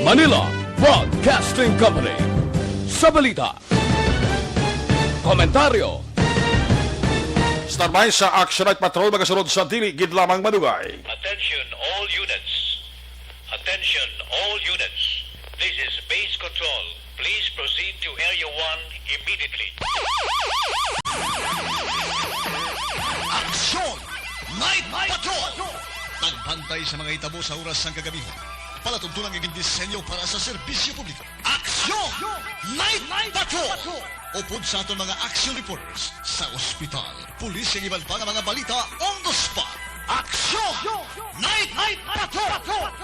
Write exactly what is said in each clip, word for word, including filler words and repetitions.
Manila Broadcasting Company. Sa balita, komentaryo. Standby sa Action Night Patrol, magasunod sa dili gid lamang madugay. Attention all units. Attention all units. This is base control. Please proceed to Area one immediately. Action Night Patrol! Pagbantay sa mga hitabo sa oras sang kagabi. Palatuntunan nga gindisenyo para sa serbisyo publiko. Action Night Patrol! Upod sa aton mga action reporters sa ospital, pulis, kag iban pa nga mga balita on the spot. Action Night Patrol!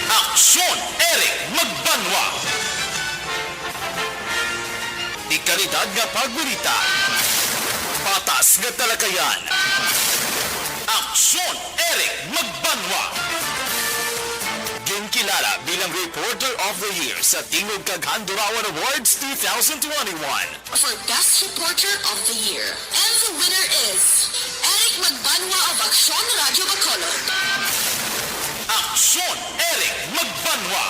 Aksyon, Eric Magbanwa. Di kalidad nga pagbalita, patas nga talakayan. Aksyon, Eric Magbanwa. Ginkilala bilang Reporter of the Year sa Tingog kag Handurawan Awards two thousand twenty-one. For Best Reporter of the Year. And the winner is Eric Magbanwa of Aksyon Radio Bacolod. Aksyon, Eric Magbanwa.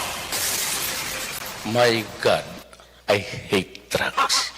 My God, I hate drugs.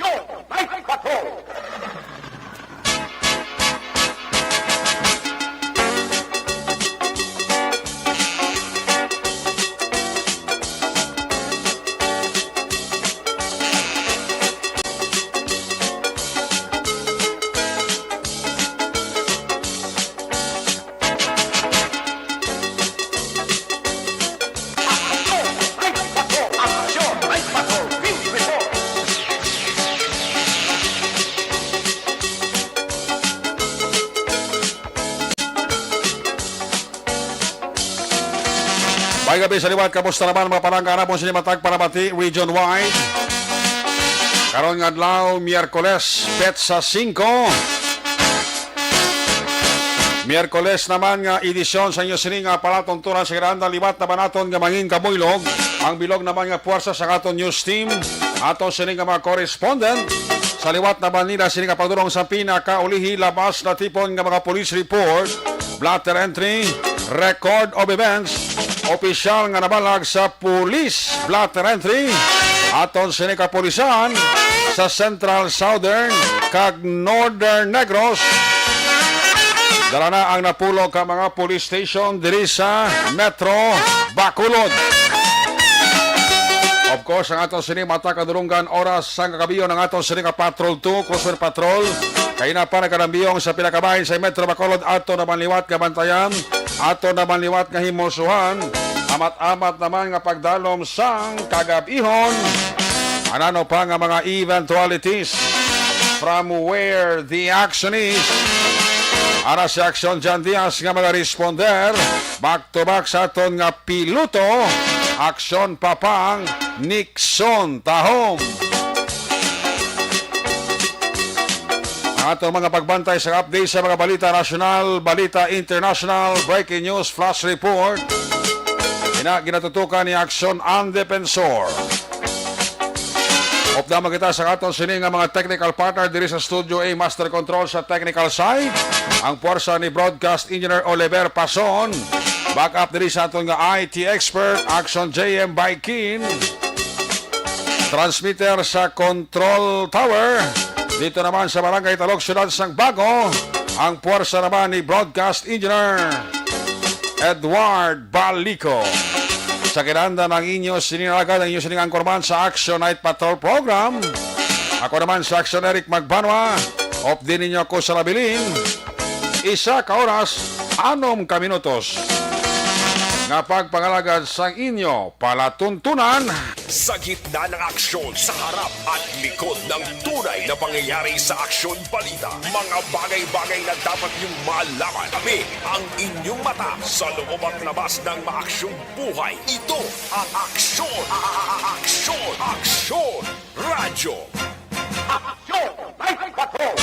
May gabi sa liwat, kamusta naman mga palangga namon sa inyong matag palamati region-wide? Karon nga adlaw, Miyerkules, petsa singko. Miyerkules naman nga edisyon sa inyo sini nga palatuntunan sa Granda. Liwat naman naton nga mangin kabuylog ang bilog naman nga puwersa sa aton news team, aton sini nga mga correspondent. Sa liwat naman nila sini nga pagdulong sa pinakaulihi, labas na tipon nga mga police report, blotter entry, record of events, opisyal nga nabalag sa police blotter entry, aton sini kapulisan sa Central, Southern, kag Northern Negros. Dala na ang napulo ka mga police station diri sa Metro Bacolod. Of course, ang aton sini mata kadulunggan oras sang kagabion ang aton sini nga Patrol two, Cruiser Patrol. Kay na pa nagkanambiyong sa pila ka bahin sa Metro Bacolod, ato naman liwat nga bantayan, ato naman liwat nga himusuhan. Amat-amat naman nga pagdalom sang kagabihon. Anano pa nga mga eventualities from where the action is. Ara si Action John Diaz nga mga responder. Back to back sa aton nga piloto, Aksyon Papang Nixon Tahom. Ang aton mga pagbantay sa update sa mga balita nasyonal, balita international, breaking news, flash report, ina ginatutukan ni Aksyon ang Defensor. Updamo kita sa aton sini nga mga technical partner diri sa Studio A, Master Control sa technical side, ang puwersa ni Broadcast Engineer Oliver Pason. Backup diri sa aton nga I T expert, Action J M Baikin. Transmitter sa control tower dito naman sa Barangay Talok, Siyudad sang Bago, ang puwersa naman ni Broadcast Engineer Edward Balico. Sa kinahanglan ang inyo sining alagad, ang inyo sining anchorman sa Action Night Patrol Program. Ako naman sa Action Eric Magbanwa. Updi ninyo ako sa labilin. Isa ka oras, anom ka minutos. nga pagpangalagad sang inyo palatuntunan. Sa gitna ng aksyon, sa harap at likod ng tunay na pangyayari sa aksyon balita, mga bagay-bagay na dapat niyong malaman. Kami ang inyong mata sa loob at labas ng maaksyong buhay. Ito ang Aksyon! A-, a-, a-, Aksyon! Aksyon! Radyo! Aksyon! Live Patrol!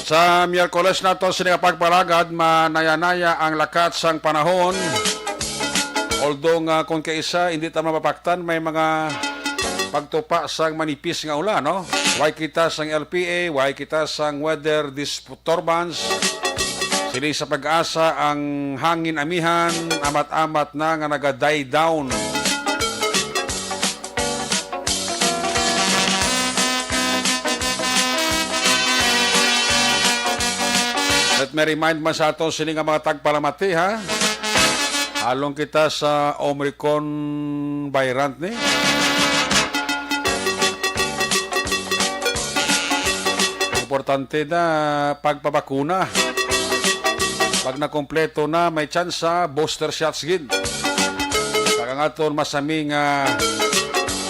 Sa Miyerkules nato sini nga pagpalagad, manaya-naya ang lakat sang panahon. Although nga kung kaisa, hindi ta mapapaktan, may mga pagtupa sang manipis nga ulan, no? Way kita sang L P A, way kita sang weather disturbance. Siling sa PAGASA, ang hangin amihan, amat-amat na nga naga-die down. Let me remind man sa aton sini nga mga tagpalamati, ha? Halong kita sa Omicron variant ni. Importante na pagpabakuna. Pag nakompleto na, may tsansa, booster shots gid. Kag ang aton masami nga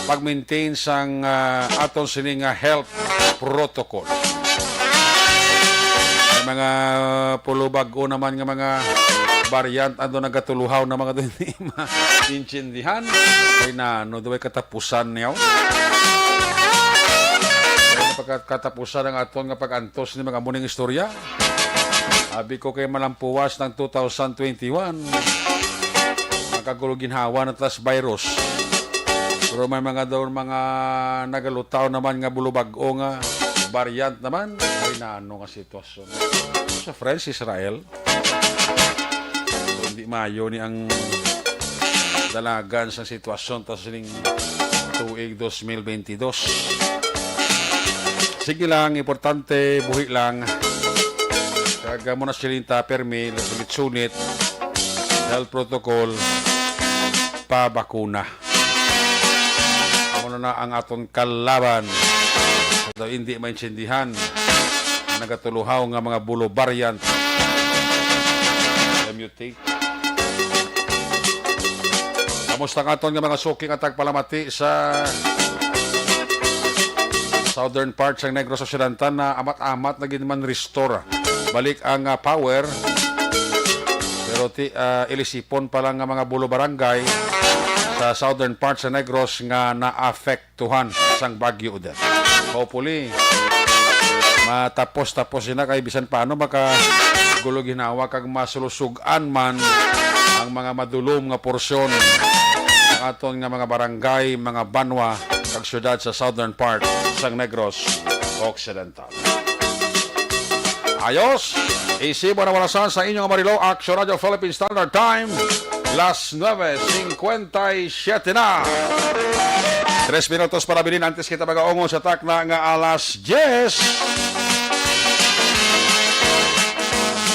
pag-maintain sang, ah, aton sini nga health protocol. May mga pulo bag-o naman nga mga variant, ano, nagatuluhaw na mga doon, hindi maintindihan. Kay na, ano, duway katapusan niyo? Kay na pagkat-, katapusan ang aton nga pag-antos ni mga muning istorya. Abi ko kay malampuwas ng two thousand twenty-one. Makagulo ginhawa na tas virus. Pero may mga daw mga nagalutaw naman nga bulubag-o nga variant naman. Ay, naano nga sitwasyon. Sa France, Israel. So, hindi mayo ni ang dalagan sa sitwasyon ta sining tuig dos mil benti dos. Sige lang, importante, buhi lang. Kag amo na siling ta, permi, sunit-sunit, health protocol, pabakuna. Amo na ang aton kalaban. Daw hindi maintindihan ang nagatuluhaw nga mga bulo variant. Mutate. Kamusta ang aton nga mga suki nga tagpalamati sa southern part sang Negros Occidental na amat-amat na gid man restore balik ang, ah, power? Pero ti, ah, ilisipon pa lang nga mga bulo barangay sa southern part sa Negros nga na-affect tuhan sang Bagyo Odette. Hopefully, matapos-tapos sina kay bisan paano maka gulo ginawa kag malusugan man ang mga madulom nga porsyon ng aton nga mga barangay, mga banwa, kag syudad sa southern part sang Negros Occidental. Ayos! Isibo na warasan sa inyong Amarillo, Action Radio Philippine Standard Time, las nuebe cincuenta y siete na. Tres minutos para bilin antes kita magaungon sa takna nga alas diyes.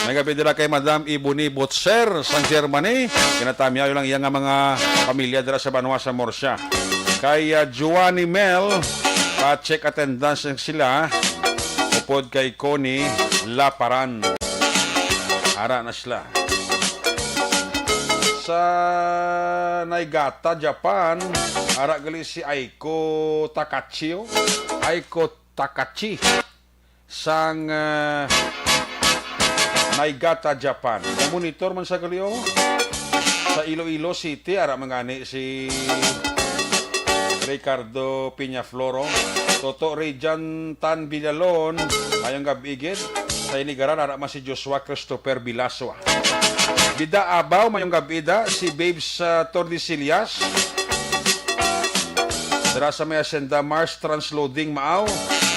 May gabi dira kay Madam Ibuni Butzer sang Germany. Kinatamyaw lang iya nga mga pamilya dira sa banwa sa Murcia. Kay, ah, Giovanni Mel, pa-check attendance lang sila. Upod kay Connie Laparan. Ara na sila. Sa Niigata, Japan, ara gali si Aiko Takachi, oh. Aiko Takachi sang, ah, Niigata, Japan. Monitor man sa gali, oh. Sa Iloilo City, ara man gani si Ricardo Peñafloro. Toto Rejan Tan Villalon, mayong gab-i gid. Sa Inigaran, ara man si Joshua Christopher Bilaswa. Bida Abaw, mayong gab-i da. Si Babes, ah, Tordesillas. Dira sa may Hacienda Mars Transloading, Maaw,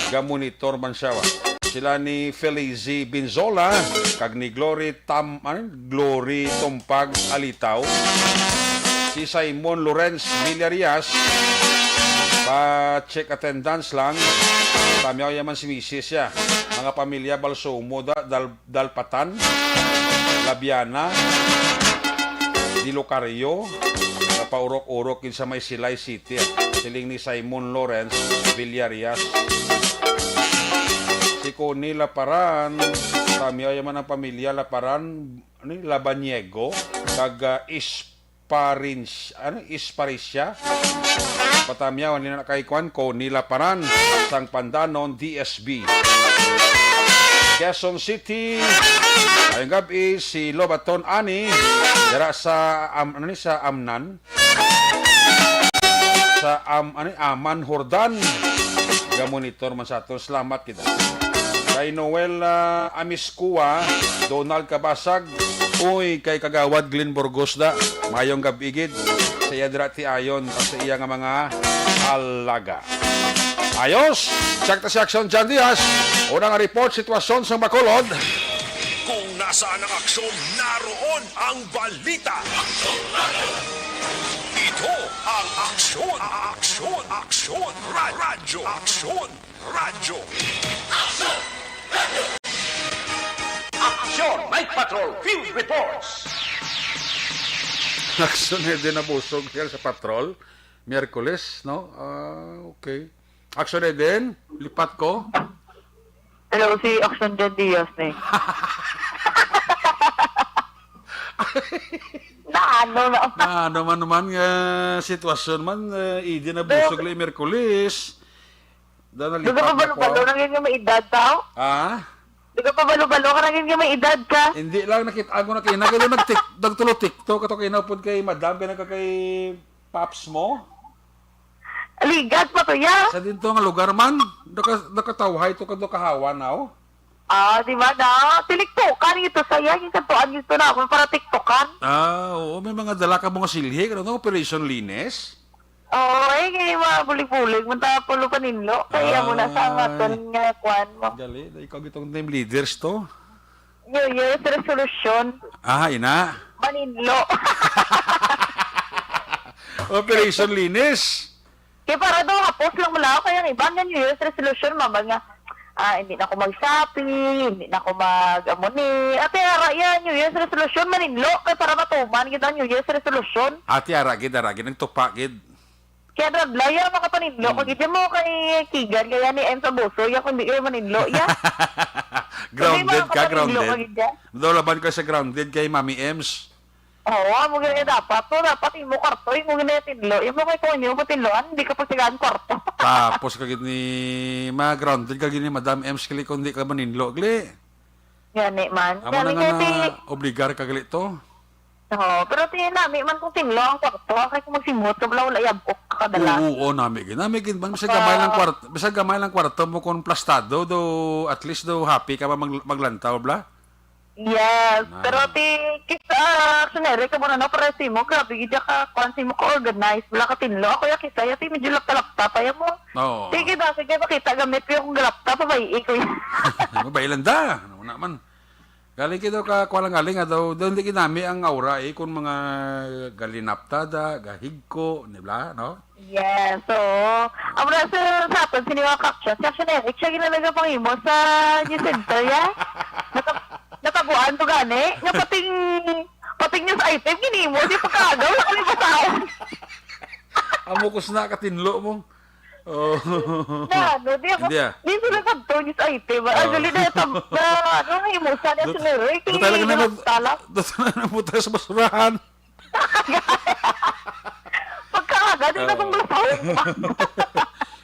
ga-monitor man siya, wa. Sila ni Felizy Binzola, kag ni Glory Tam-, ano? Glory Tumpag Alitaw. Si Simon Lawrence Villarias, pa-check attendance lang. Tamyaw yaman si misis siya. Mga pamilya Balsomo da, Dal-, Dalpatan, Labiana, Dilocario, napaurok-urok gid sa may Silay City. Siling ni Simon Lawrence Villarias. Si Connie Laparan, tamiyaw man ang pamilya Laparan, ni Labaniego, kag, ah, Isparins-, ano, Isparisya. Patamiyaw nila na kay Kwan ko, ni Laparan, sang Pandanon, D S B. Quezon City, ayong gabi, si Lobaton Ani, dira sa, am-, ano ni, sa Amnan. Sa, am-, ano, Aman Jordan. Ga-monitor man sa aton. Salamat kita. Kay Noel, ah, Amiscua, Donald Kabasag, uy, kay Kagawad Glenn Burgos da. Mayong gab-i gid sa iya dira ti ayon at sa iya nga mga alaga. Ayos! Check ta si Action John Diaz. Unang report, sitwasyon sa Bacolod. Kung nasaan ang aksyon, naroon ang balita. Ito ang Aksyon, Aksyon, Aksyon, Ra-, Radyo, Aksyon, Radyo. Aksyon Night Patrol Field Reports. Aksyon Eden Nabusog here sa patrol. Miyerkules, no? Ah, okay. Action Eden, lipat ko. Hello, si Action John Diaz ni. Na ano na? Na ano man naman nga sitwasyon man, eh, Eden Nabusog, Miyerkules. Duga pa balo-balo na gid nga may edad, tao? Ah? Duga pa balo-balo ka na gid nga may edad ka? Hindi lang, nakita ko na kayo. Nag-, nag-tik-, nagtulo TikTok ato kay napod kay madam, kay nagka kay Paps mo? Ligat pa to, ya. Sa dinto nga lugar man, naka-, nakatawhay to kadto kahawa na, oh. Ah, di ba na? Tiliktukan ito sa iya, yung kantuan ito na, kung para tiktokan. Ah, oo, may mga dala ka mga silhi, ano, no? Operation Linis? Oo, eh, kay mga bulig-bulig, man ta pulo paninlo. Kaya mo na sa Ay. Maton nga kwan mo. Gali, ikaw gitong team leaders to. New Year's resolution. Ah, ina. Maninlo. Operation Linis. Kaya para daw hapos lang mula ako, kaya ang iba nga New Year's resolution, mama nga, ah, hindi na ako mag-shopping, hindi na ako mag-amo ni. Ate, ara, yan, New Year's resolution, maninlo, kaya para matuman gid ang New Year's resolution. Ate, ara, gid, ara, gid, nagtupa, gid. Kaya Radlaya, makapaninlo ko, Mm. gid mo kay Kigan, kaya ni Ems Abuso, ya, kung di kayo maninlo, ya. Grounded ka, grounded. Daw laban ka sa grounded kay Mami Ems. Oo, amo gani dapat to, dapat imo kwarto, imo gani tinlo, imo kay kung ano mo tinloan, hindi ka pagtagaan kwarto. Tapos ka gid ni, ma-grounded ka gid ni Madam Ems, kili kung di ka maninlo, gli. Gani man. Amo na nga na obligar ka gali to. Oo, pero ti nami man kung tinlo ang kwarto, kay kung magsimot ka, wala, wala yabok ka kadala. Oo, oo, nami gid. Nami gid man, bisag gamay lang kwarto, bisag gamay lang kwarto mo kung plastado, do, at least do happy ka ba mag-, maglantaw, bla? Yes, pero ti, kis-, ah, Action Eric, amo na, no, pero si mo, grabe gid ka, kwan si mo ka-organize, wala ka tinlo. Ako ya, kisa ya, ti medyo lapta-lapta pa ya mo. Oo. Sige ba, sige, makita gamit ko yung laptop, pa ba, ikoy. Ano ba, ilanda? Ano naman? Galing kita ka, kuha lang galing, ah, daw, daw hindi kinami ang aura, eh, kung mga galinaptada, gahigko, di ba, no? Yes, so, ang mula sa, sa aton, sini mga caption, si Action Eric, siya ginalaga pang imo sa news center, ya? Nata-, nataguan to gani, nga pating, pating news item, ginimo, di pagkaagaw, wala kami basaon. Amo ko sina katinlo mo. Oh. Na, no, di ako, Hindi, ah. di sila kadto, news item. Ah, Oh. Actually, na, tam-, na, ano, nga imo sa niya Do-, sinuri, do talaga na mag-, tala. Do talaga na mo tayo sa basurahan. Pagkaaga, di na Oo. kong basahon.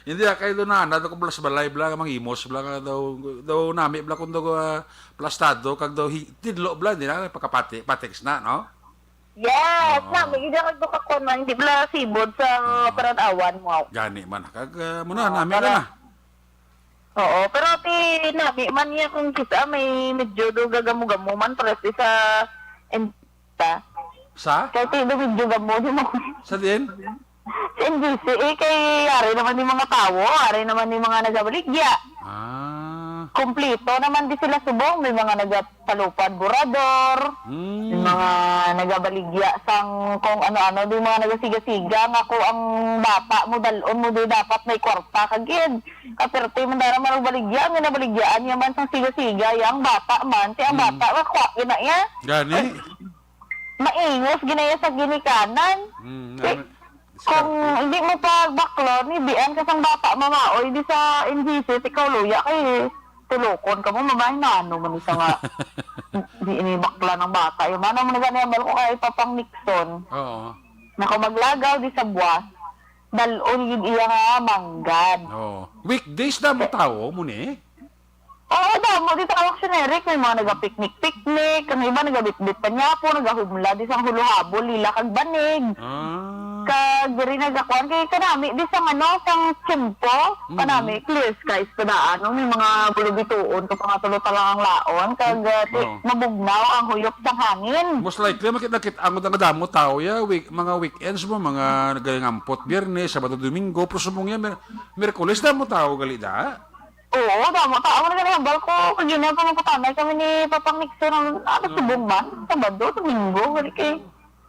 Hindi, ah, kayo doon na, nato ko blas balay, bla, mga imos, bla, nga daw, daw nami, bla, kung daw, ah, plastado, kag daw hi-, tidlo, bla, hindi na, pagkapati, patiks na, no? Yes, Oo. nami, hindi ako doon kakuan, hindi bla sibod sa Oo. paranawan mo. Gani man, kag, ah, muna, Oo, nami para na. Oo, pero ti nami man niya kung kita may medyo do gagamo-gamo man, pero ti sa en-, ta. Sa? Kay ti do medyo gamo di mo. Sa din? Sa N G C, eh, kay ari naman yung mga tawo, ari naman yung mga nagabaligya. Ah. Kompleto naman di sila subong, may mga nagapalupad burador, Mm. may mga nagabaligya sang kung ano-ano, di mga nagasiga-siga, nga ko ang bata mo, dalon mo, di dapat may kwarta ka gid. Kaperte man dara man og baligya, ang ginabaligyaan niya man sang siga-siga, ya ang bata man, ti ang Mm. bata, makuha gina iya. Gani? Ay, maingos gina iya sa ginikanan. Mm, Kay, nami-, Kung hindi mo pagbaklon, ibian ka sang bata mamaoy di sa N G C, ikaw luya kay tulokon ka mo, mamahay na ano man isa nga di ini bakla ng bata. Yung mana mo na gani, ambal ko kay Papang Nixon. Oo. Na kung maglagaw di sa buwas, dal-on gid iya nga manggad. Oo. Weekdays na mo tawo mo ni? Oo, damo dito ang action, Eric. May mga naga-picnic-picnic, ang iba nagabitbit panyapo, nagahumla di sang huluhabol, lila kag banig. Ah. Kag diri nagakuan kay kanami di sang ano, sang tiyempo, Mm. kanami clear skies pa daan, no? May mga bulubituon ka pa nga tulo talang ang laon, kag, ah, ti-, Oo. mabugnaw ang huyop sang hangin. Most likely, makita-kit-, ang damo tao ya, week-, mga weekends mo, mga nagalingampot, Biyernes, Sabado, Domingo, pero subong ya, Mer-, Miyerkules na mo tao gali da. Oo, damo tao na gani hambal ko. Kagina pa magkutanay kami ni Papang Nixon ang, ano, Ah. subong man. Sabado, Domingo, wala kay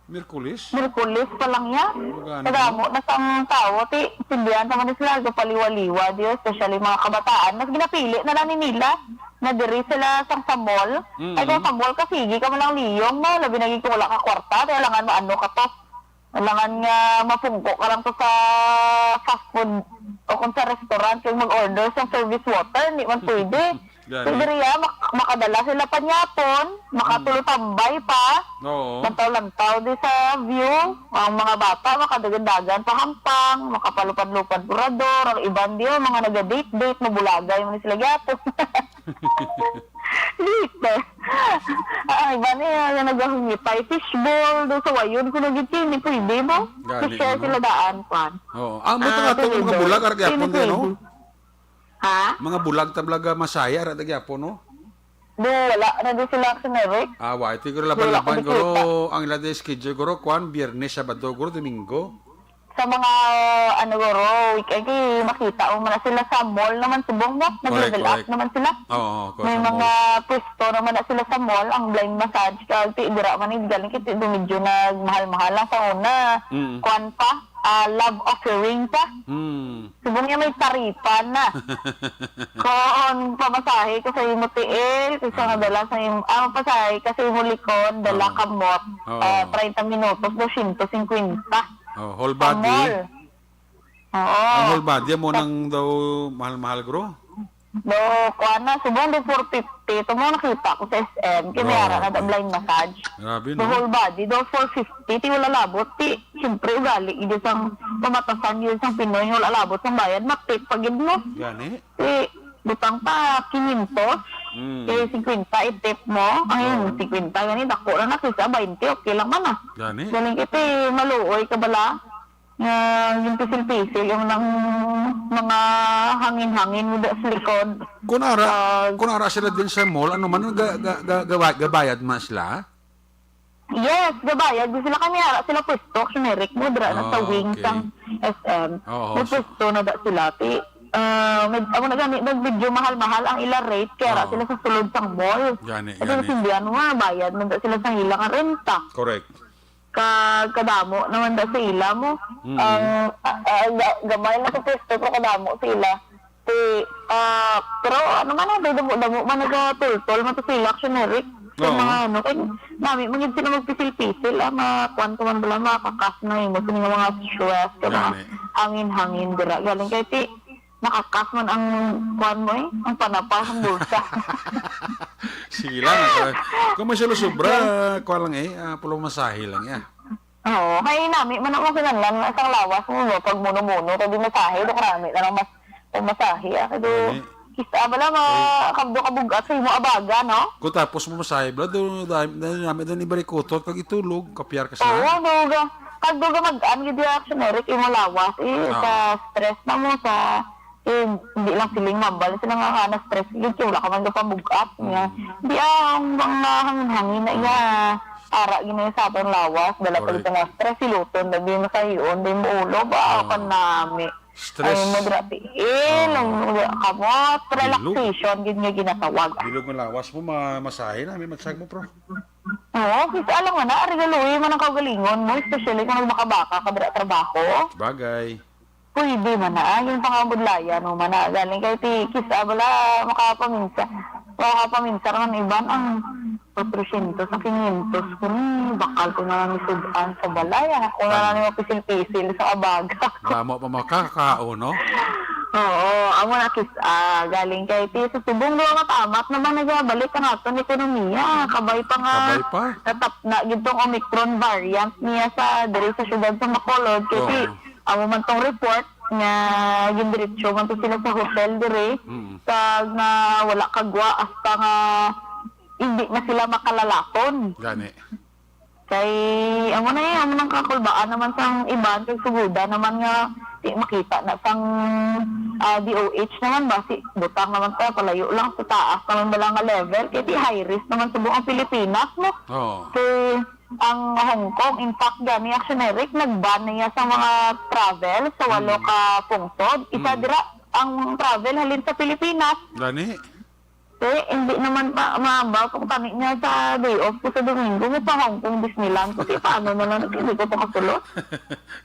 Miyerkules? Miyerkules pa lang yan. Magani, Kadamo no? na sang tao, ti, sindihan sa man sila, gapaliwa-liwa, di, especially mga kabataan. Mas ginapili na lang ni nila na diri sila sang sa mall. Mm. Ay, kung sa mall ka, sige ka man lang liyong mo, labi na gid kung wala ka kwarta, kailangan maano ka to. Kailangan nga mapungko ka lang to sa fast food o kung sa restaurant kag mag-order sa service water, hindi man pwede. Gani. So, diri, ah, mak-, makadala sila panyapon, makatulo Mm. tambay pa, Oo. lantaw-lantaw di sa view, ang mga bata makadagan-dagan pa hampang, makapalupad-lupad kurador, ang iban di, oh, mga naga-date-date, mabulagay man sila gyapon. Dito. Ang iba niya, nga nagahungitay, fishball, do sa wayon, kung nagitini, pwede mo? Gani, Share ano? sila daan, kwan. Oo. Ah, may Ah, tanga to, pwede. mga bulag, ara gyapon Pwede, din, no? pwede. Ha? Mga bulag, tablaga, masaya, ara gyapon, no? Do, wala na di sila, Action Eric. Ah, wa, ito, guro, Wala laban-laban, ko guro, nakita. ang ila di schedule, guro, kwan, Biyernes, Sabado, guro, Domingo. Sa mga, ano, guro, weekend, eh, makita mo man na sila sa mall naman, subong mo, Correct, nag-level up correct. naman sila. Oo, oo, correct, May sa mga mall. pwesto naman na sila sa mall, ang blind massage, kag ti, dira man, eh, galing kay ti, do medyo nagmahal-mahal lang sa una. Mm. Kwan pa, ah, love offering pa. Mm. Subong niya may taripa na. Kung pamasahe ka sa imo tiil, kaysa nga Ah. dala sa imo, ang pasahe ka sa imo likod, dala Oo. kamot, Oo. ah, treinta minutos, dosyentos singkwenta. Oh, whole Sa body? mall. Oo. Ang whole body, amo Sa nang daw mahal-mahal, guro? Do, kuha na, subong do four fifty. Ito mo nakita ko sa S M. Kaya may Grabe. ara na da blind massage. Grabe, The no? whole body, do four fifty. Ti wala labot, ti, siyempre, ugali, gid sang pamatasan, gid sang Pinoy, wala labot sang bayad, matip pa gid mo. Gani? Ti, butang pa, kinyentos. Mm. Kay singkwenta itip mo. Ay, Oo. singkwenta, gani, dako na na, kaysa bainte, okay lang man, ah. Gani? Galing iti, maluoy ka bala. Nga, yung pisil-pisil, yung nang mga hangin-hangin mo da sa likod. Kung ara, Pag kung ara sila din sa mall, ano man, ga, ga, ga, gawa-, gabayad man sila? Yes, gabayad. Di sila kami ara sila pwesto, generic mo, dira na sa Ah, wing okay. sang S M. Oo, May so pwesto na da sila. Ti, ah, med-, amo na gani, nag-, medyo mahal-mahal ang ila rate, kaya ara Oo. sila sa sulod sang mall. Gani, Kasi gani. nasindihan mo nga, bayad man da sila sa ilang renta. Correct. Ka-, kadamo naman da sa ila mo. Mm. Ang, ah, ah, ga-, gamay na sa pwesto, pero kadamo sa ila. Ti, ah, pero ano man, ah, damo-damo man nagatultol man to sila, Action Eric. Sa Oo. mga ano, kay nami man gid sila magpisil-pisil, ah, makuan ka man bala, makakas na imo sa mga, mga stress, ka mga Gani. hangin-hangin dira. Galing kay ti, nakakas man ang kuan mo eh, ang panapa sa bulsa. Sige lang, ah, kung may sila sobra, Yes. kuan lang eh, ah, pulong masahe lang, ya. Oo, kay nami man ako kinahanglan nga sang lawas mo, no, pag muno-muno, kay di masahe, do karami na lang mas, pamasahe, ah, kay do, Gani. kita bala, ma-, Eh. kabdo-kabug-at sa imo abaga, no? Kung tapos mo masahe, bala, do, dami, dami, dami, dami, ibarikutot, pag itulog, kapyar ka sa Oo, do, ga-, kag do, gamag-an, gid, Action Eric, imo lawas, eh, Ah. sa stress na mo, sa, eh, hindi lang siling mambal, sila nga, nga na-stress, gid, kay wala ka man kapamug-at, nga. Mm. Di, ah, ang mga hangin-hangin na, Mm. iya, ara, gid na sa atong lawas, dala pa Correct. gid nga stress, siluton, dami masahion, dami maulo, ba, Ah. kanami. Stress. Ay, madrati. Eh, Ah. lang, kamot, Bilog. relaxation, gid nga ginatawag. Bilog nga lawas mo, ma-, masahe na, may matsag mo, pro. Oo, kis-a lang man na, regaluhi man ang kaugalingon mo, especially kung nagbaka-baka ka dira trabaho. Bagay. Pwede man na, ah, yung pangabudlayan mo man na, galing kay ti, kis-a bala, makapaminsa, makapaminsa man iban ang Kwatro syentos sa kinyentos ko ni, bakal ko na lang isud-an sa balay. Ako na lang yung pisil-pisil sa abaga. Damo pa makakaon, no? Oo, amo na kis-, ah, galing kay ti sa subong duha ka tamat naman nagabalik ang aton ekonomiya. Kabay pa nga Kabay pa. Natapna gid tong Omicron variant niya sa diri sa siyudad sa Bacolod. Kay ti, Oo. Amo man tong report nga gindiretso man to sila sa hotel diri. Mm. Kag nga wala kagwa hasta nga hindi na sila makalalaton. Gani. Kay, amo na eh, amo nang kakulbaan naman sang iban, kay suguda naman nga di makita na sang, ah, D O H naman ba, si butang naman ta, palayo lang sa taas naman bala nga level, kay di high risk naman sa buong Pilipinas, no? Oo. Kay ang Hong Kong, in fact, gani, Action Eric, nag-ban niya sa mga travel sa walo Mm. ka pungsod. Isa Mm. dira ang travel halin sa Pilipinas. Gani. Eh, hindi naman pa mabaw kung kami niya sa day off ko sa Domingo, mo pa Hong Kong Disneyland ko. Di paano naman, hindi ko pa kasulot.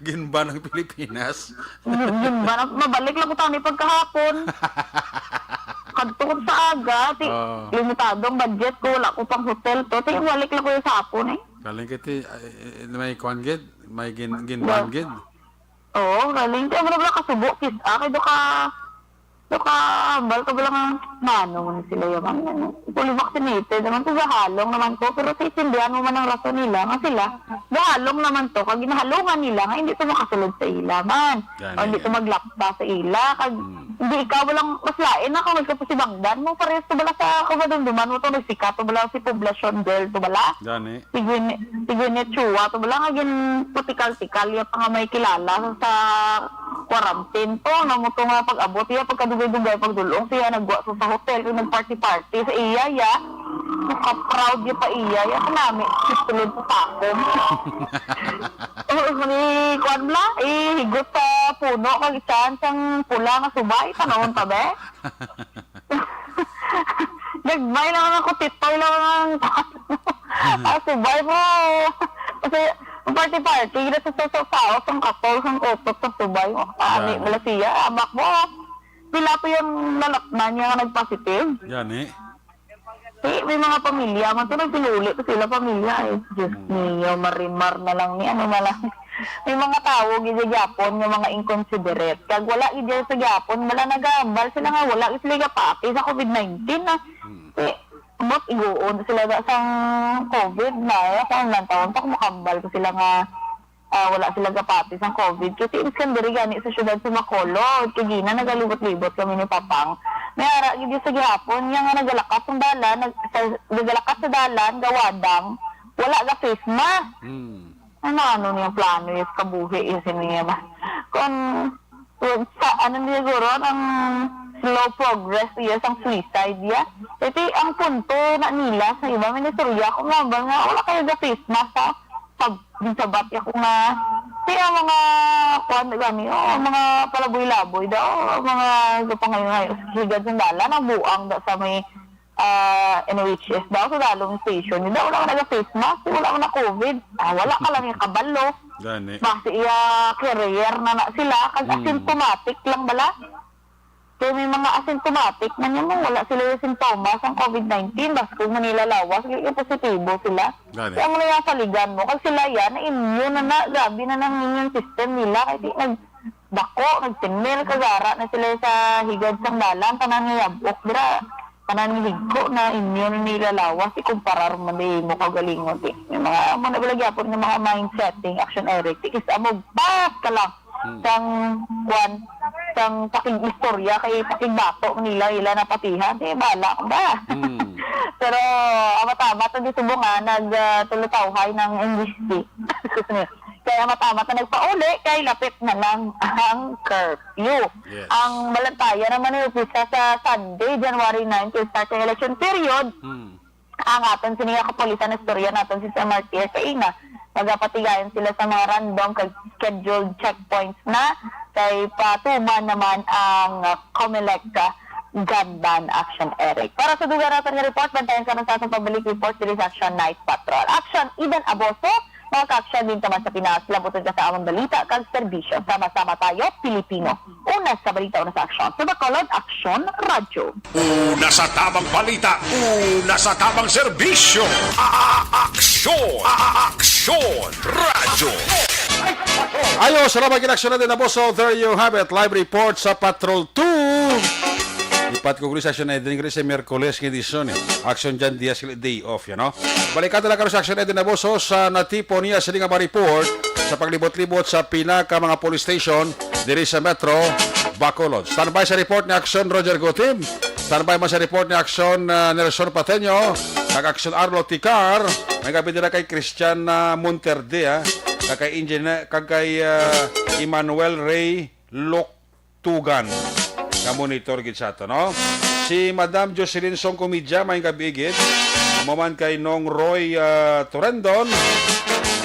Ginban ang Pilipinas. Ginban ang, mabalik lang ko tani pagkahapon. Kadto ko sa aga, ti, Oo. Limitado ang budget ko, wala ko pang hotel to. Ti, balik lang ko yung sa hapon eh. Galing kiti, ay, eh, may kuwan gid, may gin-, ginban Yeah. gid. Oo, galing. Kaya wala, wala kasubo, kis-, ah, kay do ka, do ka, hambal ka, wala nga, nano mo na sila yaman. Fully vaccinated naman, sa gahalong naman ko, pero sa isindihan mo man ang rason nila, nga sila, gahalong naman to, kag ginahalungan nila, nga hindi to makasulod sa ila man. Gani, O hindi to gani. maglapta sa ila, kag Hmm. hindi ikaw, walang, mas lain na kung may kapasibangdan mo, parehas to bala sa kamadumduman mo to, nagsika to bala si poblasyon girl to bala. Gani. Si Gwyneth, si Gwyneth Chua to bala nga ginputikal-tikal iya pa nga may kilala sa quarantine to, no, mo to nga pag-abot iya, pagkadugay-dugay pagdulong siya, nagwa sa, sa hotel, kag nag-party-party sa iya, ya. Maka-proud iya pa iya, ya, kanami, sulod sa takong. Oh, ni, kuwan bala, eh, higot sa puno, kag ichan sang pula nga subay, tanawon ta, be. Gagmay lang ang kutitoy lang ang ah, subay mo. Kasi, ang party-party, gina sa sa sa sa ang katol, ang utot sa subay mo. Ani, Yan. Wala siya, amak mo. Pila po yung lalakman niya nga nagpositive? Yan eh. Eh, may mga pamilya man to, nagpinuli pa sila pamilya eh. Diyos Hmm. niyo, marimar na lang ni, ano na lang. May mga tawo gid sa Japon nga mga inconsiderate. Kag wala gid sa Japon, wala nagahambal sila nga wala gid sila gapati sa covid nineteen na. Hmm. Eh, ambot iguon sila da sang covid na, eh, kung nang taon pa, kumakambal ko sila nga, ah, wala sila gapati sang covid. Kay ti, miskan diri gani sa siyudad sa Bacolod, kay gina nagalibot-libot kami ni Papang. May ara gid sa gihapon, niya nga nagalakat sang dalan, nag-, sa, nagalakat sa dalan, gawadang, wala ga face mask. Hmm. Ano, ano niya plano yung kabuhi, yung siniya ba? Kung, kung sa, ano niya siguro, ang slow progress iya sang suicide iya. Ito ang punto na nila sa iba, may nasuriya ko nga ba nga, wala kayo ga face mask sa, sa, sa bati ako nga, kaya mga, kuwan, gani, oh, mga palaboy-laboy daw, mga gapangayon-ngayon, higad sa dalan, ang buang daw sa may ah, N O H S daw sa dalong station. Hindi, wala man naga-face mask, wala man na covid. Ah, wala ka lang yung kabalo. Gani. Basi iya carrier na na sila, kag Mm. asymptomatic lang bala. Kaya may mga asymptomatic man yun, wala sila yung sintomas ang covid nineteen, bas kung manila lawas, yung positibo sila. Gani. Kaya mo na yung saligan mo, kag sila yan, na immune na na, grabe na nang immune system nila, kaya di nag-, dako, nagtinil, kagara na sila sa higad sang dalan, tanan nga yabok, dira, tanan nga higko na immune nila lawas, ikumparar mo di mo kaugalingon, di. May mga, amo na bala gyapon nga mga mind setting, Action Eric, tikis amo, bas ka lang, Hmm. sang, kwan, sang pakig-istorya, kay pakigbato nila, ila napatihan, di, bala ka ba? Hmm. Pero, amat-amat, ang di subungan, nag, ah, tulutawhay ng N G C. Excuse me. Kaya matamat na nagpauli kay lapit na lang ang curfew. Yes. Ang Balantayan naman ay umpisa sa Sunday, January nine, kay start ang election period. Hmm. Ang aton sini nga kapulisan, istorya naton si Sir Martir kaina. Magapatigayon sila sa mga random kag scheduled checkpoints na kay patuman naman ang, uh, Comelec, uh, gun ban, Action Eric. Para sa dugang naton nga report, bantayan sa natin sa atong pabalik report diri sa Action Night Patrol. Action, Eden Aboso, Mga ka-aksyon, din ka man sa Pinas, labuton ka sa among balita kag serbisyo. Sama-sama tayo, Pilipino. Una sa balita, una sa aksyon. Sa Bacolod, Aksyon Radyo. Una sa tabang balita, una sa tabang serbisyo. A-, a-, aksyon, a-, a-, aksyon, radyo. Ayo, salamat gid, Aksyon Eddie Naboso. There you have it. Live report sa Patrol two. Ipat ko guli sa Aksyon Eddie, guli sa Miyerkules nga edisyon, eh. Aksyon Jan Diaz, day off, you know? Balikan na lang karon sa Aksyon Eddie Naboso sa natipon niya sini nga mga report sa paglibot-libot sa pinaka mga police station diri sa Metro Bacolod. Standby sa report ni Aksyon Roger Gutib. Standby man sa report ni Aksyon, ah, Nelson Pateño, kag Aksyon Arlo Ticar. May gabi dira kay Christian, ah, Monterde, ah, kag kay Engineer, kag kay, ah, Emmanuel Ray Lok Tugan nga monitor gid sa ato, no? Si Madam Jocelyn Song Comidya, may gabi gid. Amo man kay Nong Roy, ah, Torendon,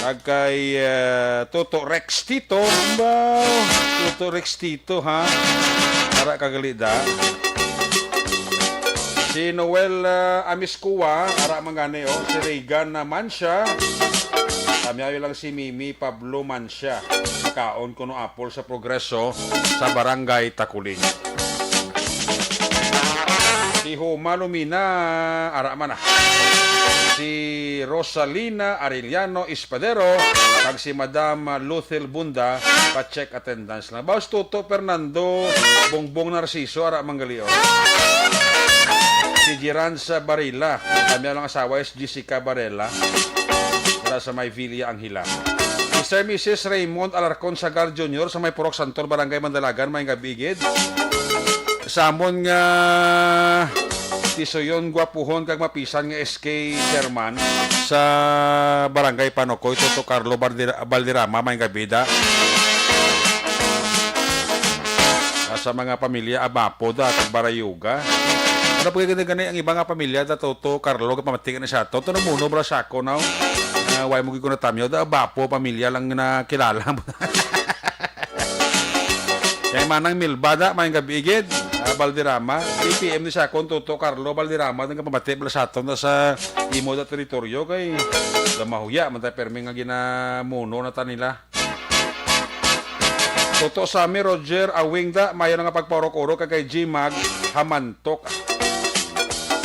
kag kay, ah, Toto Rex Tito. Ba, Toto Rex Tito, ha? Ara kagalida. Si Noel, ah, Amiscua, ara man gani, oh. Si Reagan, ah, Mancia. Kami ayo lang si Mimi Pablo Mancia. Kaon kuno apol sa Progreso sa Barangay Taculing. Si Homa Lumina, ara man na. Si Rosalina Arellano Espadero, kag si Madam Luthil Bunda, pa-check attendance lang. Bawas Toto Fernando, Bongbong Narciso, ara man gali, oh. Si Jiran sa Barila, kami lang asawa is Jessica Barela. Para sa may Villa Angela. Mister Missus Raymond Alarcon Sagar Junior sa may Purok Santol, Barangay Mandalagan, may gabi gid. Sa amon nga tisuyon, gwapuhon, kag mapisan nga S K chairman sa Barangay Panokoy, Toto Carlo Bardira-, Balderrama, may gabi da. Sa mga pamilya Abapo da, kag Barayuga. Ano pa gani, gani ang iba nga pamilya da, Toto Carlo, kapamati ka na sa ato? Ito na muno, bala sa ako, no? Ah, why mo gid ko natamyo? Da, Abapo, pamilya lang na kilala mo. Kay Manang Milba da, may gabi gid. Ah, Balderrama. P P M ni sa akon, Toto Carlo Balderrama, nga pamati bala sa ato na sa imo da teritoryo, kay da mahuya man ta permi nga ginamuno na ta nila. Toto Sammy Roger Awing da, mayo na nga pagpaurok-urok kag kay G-Mag Hamantok.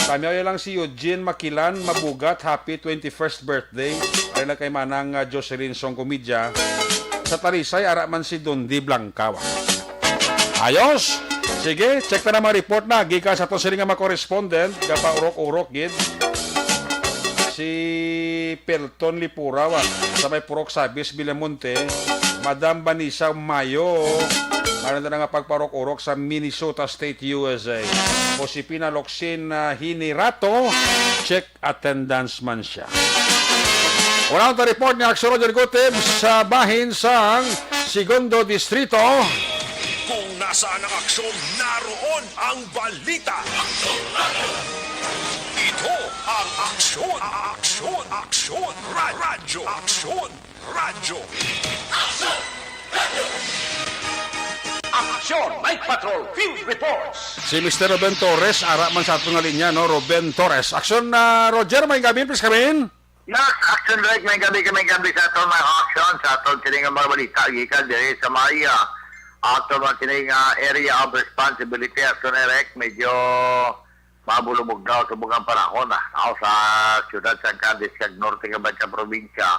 Kami lang si Eugene Makilan Mabugat, happy twenty-first birthday. Ay lang kay Manang, ah, Jocelyn Song Comidya. Sa Talisay, ara man si Dondi Blanca. Ayos! Sige, check ta na mga report na. Gikan sa to sila nga mga correspondent, gapaurok-urok gid. Si Pelton Lipura, wa, sa may Purok Sabis, Villamonte, Madam Vanessa Mayo, ano na nga pagparok-urok sa Minnesota State, U S A. Josefina Locsin, ah, Hinirato, check attendance man siya. Wala ang report ni Aksyon Roger Gutib sa bahin sang Segundo Distrito. Kung nasaan ang aksyon, naroon ang balita. Ito ang Aksyon, Aksyon, Aksyon, Ra-, Radyo Aksyon, Radyo. Aksyon! Night Patrol Field Reports! Si Mister Ruben Torres, ara man sa aton nga linya, no? Ruben Torres. Aksyon, ah, Roger, may gabi, please come in. Yes, Aksyon Direk, may gabi kami, gabi sa aton mga aksyon, sa aton sini nga mga balita, gikan diri sa may, ah, aton mga sini nga area of responsibility, Aksyon Direk, medyo mabulubog daw sa bugang panahon, ah, ako sa siyudad sa Cadiz kag norte nga sa probinsya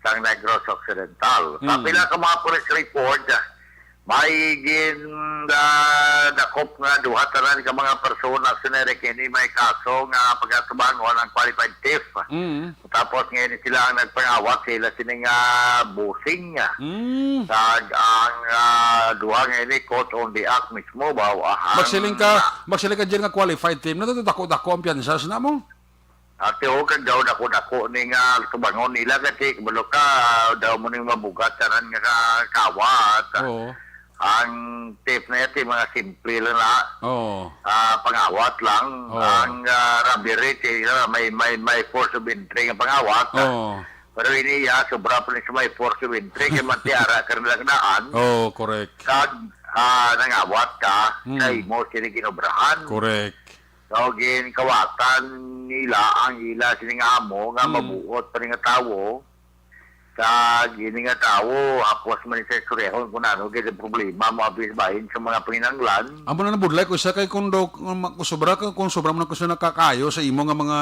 sang Negros Occidental. Sa Mm. pila ka mga police report, ah, may gin, ah, dakop nga duha tanan ka mga persona sa Nere kini may kaso nga pagkatubangon ang qualified thief. Mm. Tapos ngayon sila ang nagpangawat sa ila sini nga busing. Mm. Kag ang, ah, duha nga ini caught on the act mismo ba? Ahan. Magsiling ka, magsiling ka dyan nga qualified thief. Nato dako-dako ang piyansa sa namo? Ate, o, kag daw dako-dako ni nga tubangon nila kasi kabalo ka, daw mo ning mabugat tanan nga ka-, kawat. Oo. Ang thief na ito, mga simple lang na, Oo. ah, pangawat lang. Oo. Ang, ah, robbery, ti-, ah, may, may, may force of entry nga pangawat. Oo. Pero ini, ah, sobra pa ni sa may force of entry, kay matiara ka rin lang daan. Oo, correct. Kag, ah, nangawat ka, Mm. sa imo sini ginobrahan. Correct. So, ginkawatan nila ang ila sining amo nga Mm. mabuot pa ni nga tawo. Kag ini nga tawo, hapos man sa istoryahon kung ano gid ang problema mo abis bahin sa mga panginahanglan. Amo na nabudlay ko isa kay kung daw, kung ma-, kung sobra ka, kung sobra man ako sa nakakayo sa imo nga mga,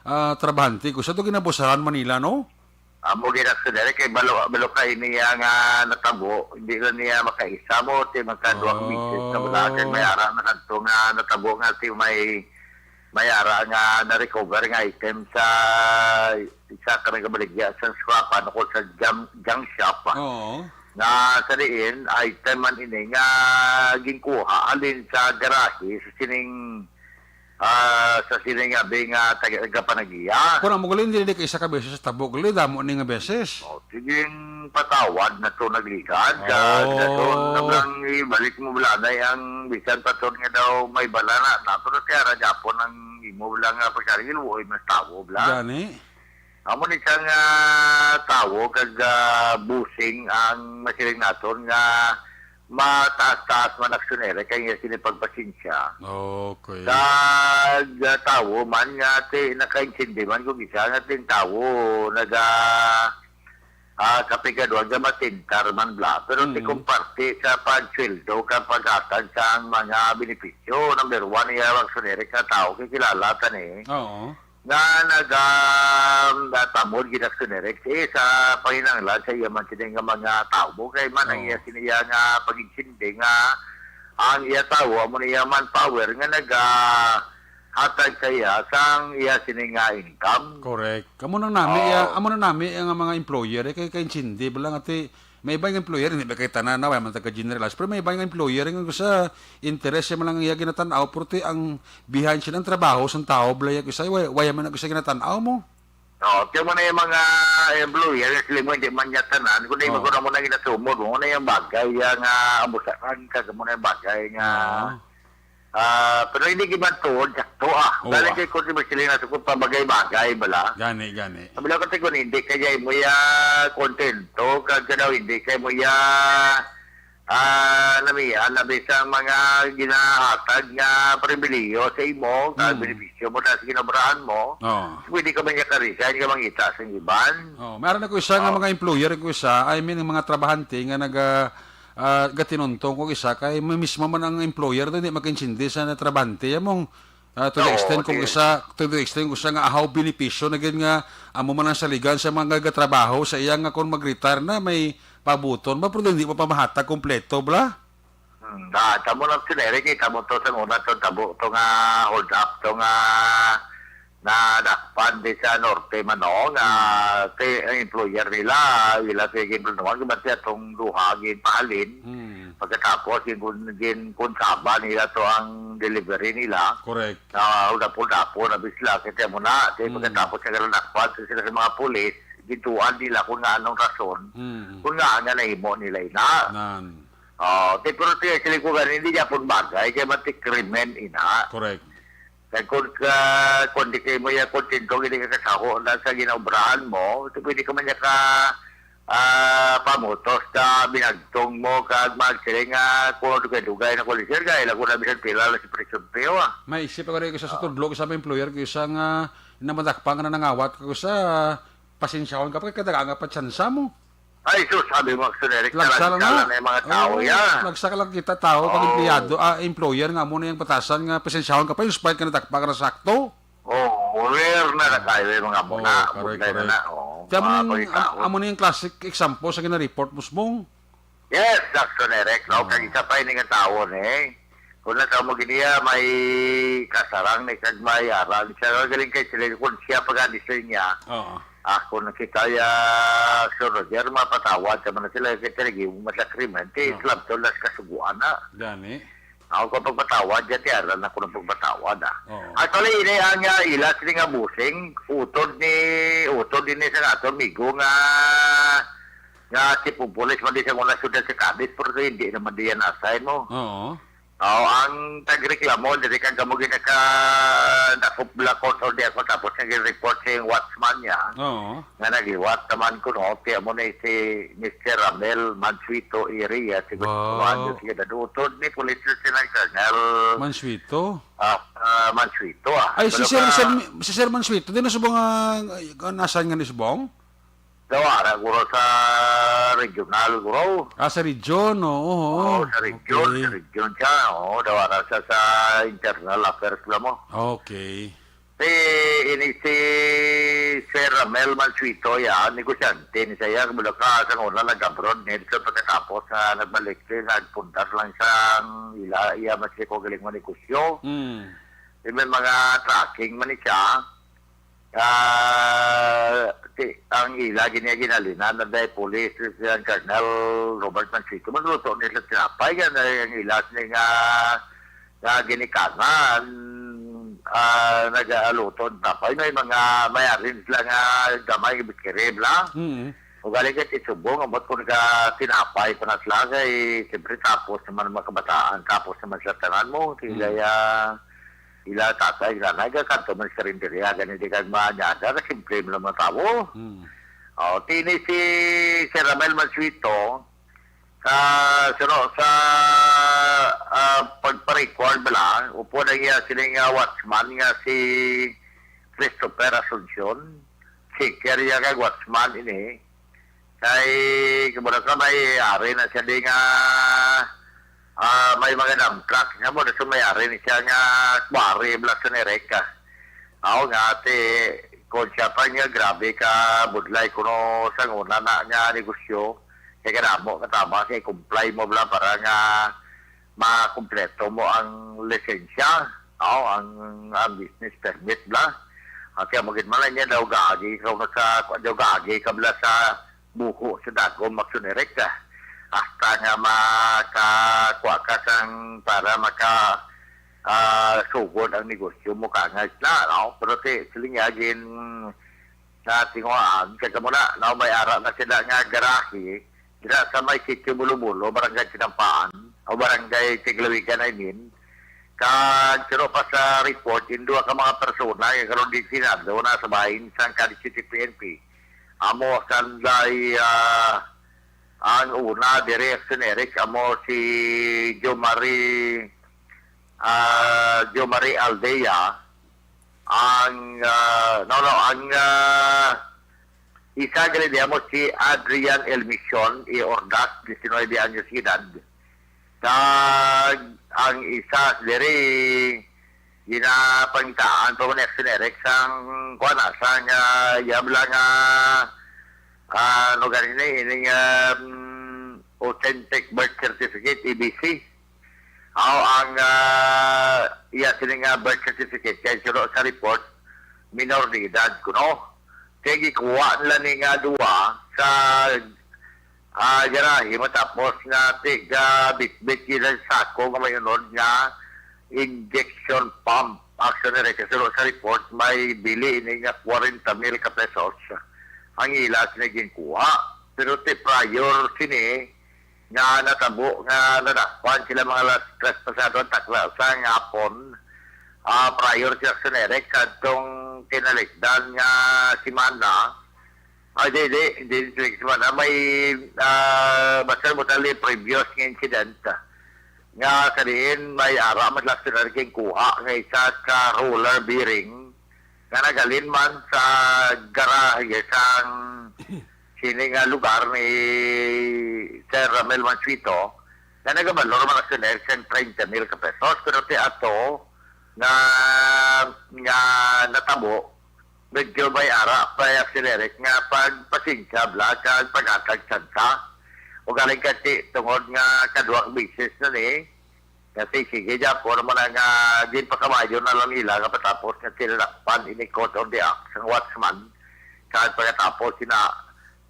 ah, trabahante, ko sa to ginabusahan Manila, no? Amo gid, actually, kay balo, balo ka ini nga natabo, hindi lang niya makaisa mo, ti magkaduang Oh. misis na wala, kay may ara na kadto nga natabo nga ti may, may ara nga na-recover nga item sa isa ka nagabaligya sa scrap, ano ko, sa junk, junk shop, ah. Oo. Nga sa diin, item man ini nga ginkuha halin sa garahe sa sining, ah, sa sining abi nga taga-, tagapanagiya. Kung amo gali, hindi, hindi ka isa ka beses sa tabo gali, damo ni nga beses. O, sige, patawad na to nagligad ka, Oh. Gason, nablang ibalik mo bala na ang bisan pa to nga daw may bala na, nato na kaya ra gyapon ang imo bala nga pagkaligil, uy, mas tawo bala. Gani? Amo ni sang, ah, tawo kag, ah, busing ang masiling naton nga mataas-taas man aksyoner kay iya sini pagpasensya. Okay. Kag, ah, tawo man nga ti nakaintindi man kung isa nga ting tawo naga, ah, kapigaduan nga matintar man bla. Pero ti Mm. kung parte sa pagsweldo kag paghatag sang mga benepisyo, number one, iya aksyoner nga tawo kay kilala ta ni. Oo. nga naga-, natamod gid aksyoner, eh, sa panginahanglan sa iya man sini nga mga tawo. Kay man ang Oo. iya siniya nga pag-intindi nga ang iya tawo amo na iya manpower nga naga-, hatag sa iya sang iya sini nga income. Correct. Amo nang nami, Oo. iya, amo nang nami ang mga employer, eh, kay, kay intindi ba lang ati, may iba nga employer, hindi ba kay tanan na, wala man taga-generalize, pero may iba nga employer nga sa interes siya man lang ang iya ginatan-aw, pero ti ang behind sila ang trabaho sang tawo, balay, kay sa, way, way man ang isa ginatan-aw mo. Oo, kaya mo na yung mga employer, sila mo, hindi man niya tanan, kung Oo. hindi mo na ginasumod mo, na yung bagay, yung, ah, abusahan ka, mo na yung bagay nga, Oo. ah, pero hindi gid man tuod, sakto, ah. Oo, Dahil ah. kay kung si Marceline, nasa ko, pabagay-bagay, bala. Gani, gani. Sabi lang ko, kung hindi, kaya mo ya kontento, kag daw hindi, kaya mo ya, ah, namian na bisang mga ginahatag nga pribilehiyo sa imo, kag Mm. benepisyo mo na sa ginabrahan mo, Oo. pwede ka man niya ka-resign, ka mangita sa iban. Oo. Meron ako isa nga Oo. mga employer ko isa, I mean, ang mga trabahante nga naga, ah, gatinuntong ko isa, kay may mismo man ang employer doon, di makaintindi sa trabahante. Among, ah, to the Oo, extent kung sige. isa, to the extent kung isa nga ahaw benepisyo na gid nga amo man ang saligan sa mga gatrabaho sa iya nga kung mag-retire na, may pabuton ba, pero hindi pa pamahatag kompleto, bla? Hmm, da, tamo lang si Eric, eh, tamo to sa una to, tabo to nga hold up to nga nadakpan di sa norte man, no, nga Hmm. kay ang employer nila, ila kay ginbunuan, kay basta atong duha ginpahalin. Hmm. Pagkatapos, gin-, ginkunsaba nila to ang delivery nila. Correct. Na dapo-dapo na bisla, kay mo na, kay Hmm. pagkatapos sa ganun dakpan, sa sila sa mga pulis, gintuan nila kung nga anong rason, Hmm. kung nga nga nahimo nila ina. Nan. Oh, te, pero te, actually ko gani, hindi niya pun bagay, kaya mati krimen ina. Correct. Kaya kung ka, kung di kayo mo yan kontento, hindi ka kasaho na sa ginaobrahan mo, te, pwede ka man niya ka, ah, pamutos sa binagtong mo, kag magsiling nga kung dugay-dugay na ko, sir, kaya lang ko na bisan pila lang si presyon peo, ah. May isip ako rin isa sa Ah. tudlo, isa may employer ko, isa nga namadakpa nga nanangawat ko sa pasensyahon ka pa, kay kadaga nga pa tsansa mo. Ay, sus, sabi mo, Action Eric, Lagsa lang talaga na. na yung mga tao Oo, yan. Lagsa ka lang kita, tao, pag Oo. empleyado, ah, employer nga mo na yung batasan nga, pasensyahon ka pa, yung spite ka na takpa ka na sakto. Oo, aware na na Oo. tayo yung mga Oo, muna, correct, muna na correct. na, oo, Kaya mo mga na yung, kuya am-, tao. Amo na yung classic example sa gina-report mo, Sbong. Yes, Action Eric, no? Oo. Kag isa pa, ini nga tao, eh. Kung nasa mo giniya, may kasarang ni kag may aral. Siya galing kay sila, kung siya pag-alis sa niya, Oo. Ako na kita ya, Sir Roger, mapatawad sa man sila kay talaga yung masakrimen, kay Oo. Islam to, las kasuguan na. Gani. Ako ko pagpatawad, ya, tiyaran ako ng pagpatawad, ah. Oo. Actually, ini ang, ah, ilas ni nga busing, utod ni, utod din ni sa nato, amigo nga, nga si Pupulis, man di sa muna sudad sa Cadiz, pero hindi naman diyan assign mo. Oo. Oo, ang tagreklamo, diri kag kamo ginaka-, dakop bala ko, or di ako, tapos nag-report sa yung watchman niya, Oo. nga nagliwat naman ko, no? Kaya mo na si Mister Ramel Mansueto Area, siguro Wow. ano siya, dadutod ni Police Lieutenant Colonel, Mansueto? ah, ah, Mansueto, ah. Ay, si Pero Sir, ka- Sir, si Sir Mansueto, di na subong nga, nga nasan nga ni subong? Daw ara guro sa regional guro. Ah, sa region, oo, oo. Oo, sa region, Okay. sa region siya. Oo, daw ara siya sa internal affairs lang mo. Okay. Si, ini si Sir Ramel Mansueto, ya, negosyante ni siya, mula ka sa una nag-abroad ni, so pagkatapos na nagbalik siya, nagpundar lang sa ila, iya mas ko galing mo negosyo. Mm. Di may mga trucking man ni siya. Ah, ti-, ang ila gini ginhalinan na dahil pulis, si ang Colonel Robert Mansueto, magluto nila tinapay, yan ay ang ila sini nga, nga ginikanan, ah, nagaluto ang tapay. May mga, may arrange lang nga gamay, kere bla. Mm. O galing ka ti subong, ambot kung ka tinapay pa na sila, kay siyempre tapos naman ang mga kabataan, tapos naman sa tanan mo, sila Mm. ya, ila tatay, nanay, ka kanto man sa rinderya, gani di ka maanyada, ka simple mo lang mga tao. Mm. O, tini si Sir Ramel Mansueto, sa, suno, sa, ah, pagpa-record bala, upod ang iya sining, ah, watchman nga si Christopher Asuncion, checker iya kag watchman ini. Kay, kumbaga ka, may ari na siya di nga, ah, may mga dump truck nga mo, so may ari ni siya nga quarry bala sa Nereka. Ako nga, ate, kung siya pa nga grabe ka budlay kuno sa una na nga negosyo, kay kadamo ka tama, kay comply mo bala para nga makumpleto mo ang lisensya, o ang, ang business permit bala. Ang kaya mo gid man niya daw gaagi ka na sa, daw gaagi ka bala sa buho sa dagom, magsunerek ka. Hasta nga makakuha ka sang para maka, ah, sugod ang negosyo mo ka nga isla, no? Pero ti, siling niya, gin-, sa tinguhaan, kay kamo na, no, may ara na sila nga garahe, dira sa may Sitio Bulo-Bulo, Barangay Tinampaan, o Barangay Tiglawigan, I mean. Kag suno pa sa report, yung duha ka mga persona, yung karon di sinado na sa bahin sang Cadiz City P N P. Amo, sanday, ah, ang una, diri, Action Eric, amo si Jomari, ah, Jomari Aldea, ang, ah, no, no, ang, ah, isa gali niya mo si Adrian Elmision E. Ordas, diecinuebe anyos edad. Kag ang isa diri, ginapangitaan pa mo ni Action Eric sang, kuwan na, sang, ah, yabla nga, ah, ano gani ni, ining, um, authentic birth certificate, A B C. Aw, ang, ah, iya sini nga birth certificate kay suno sa report, minor de edad kuno. Kay gikuha nila ni nga duwa sa, ah, garahe matapos nga tiga bitbit gid ang sako nga may unod nga injection pump. Actually, kay suno sa report, may bili ini nga kwarenta mil ka pesos ang ila sini ginkuha. Pero ti prior sini, nga natabo nga nadakpan sila mga las-, trespasador takla sa hapon, ah, prior sa Action Eric kadtong kinalikdan nga semana. Ay, di, di, di, di, semana. May, ah, basta mo tali previous nga incident nga sa diin may ara man lang sila naging kuha nga isa ka roller bearing nga nagalin man sa garahe sang sini nga lugar ni Sir Ramel Mansueto, nga nagabalor man ang sinerik sang treinta mil ka pesos, pero ti ato nga, nga natabo, medyo may ara pa ang sinerik nga pagpasensya bla kag paghatag tsansa. Ugaling kasi tungod nga kaduha ka beses na ni, Kasi sige, Japo, naman ang, ah, ginpakamayo na lang nila nga patapos nga sila lakpan ini court order act sang watchman. Kag pagkatapos sina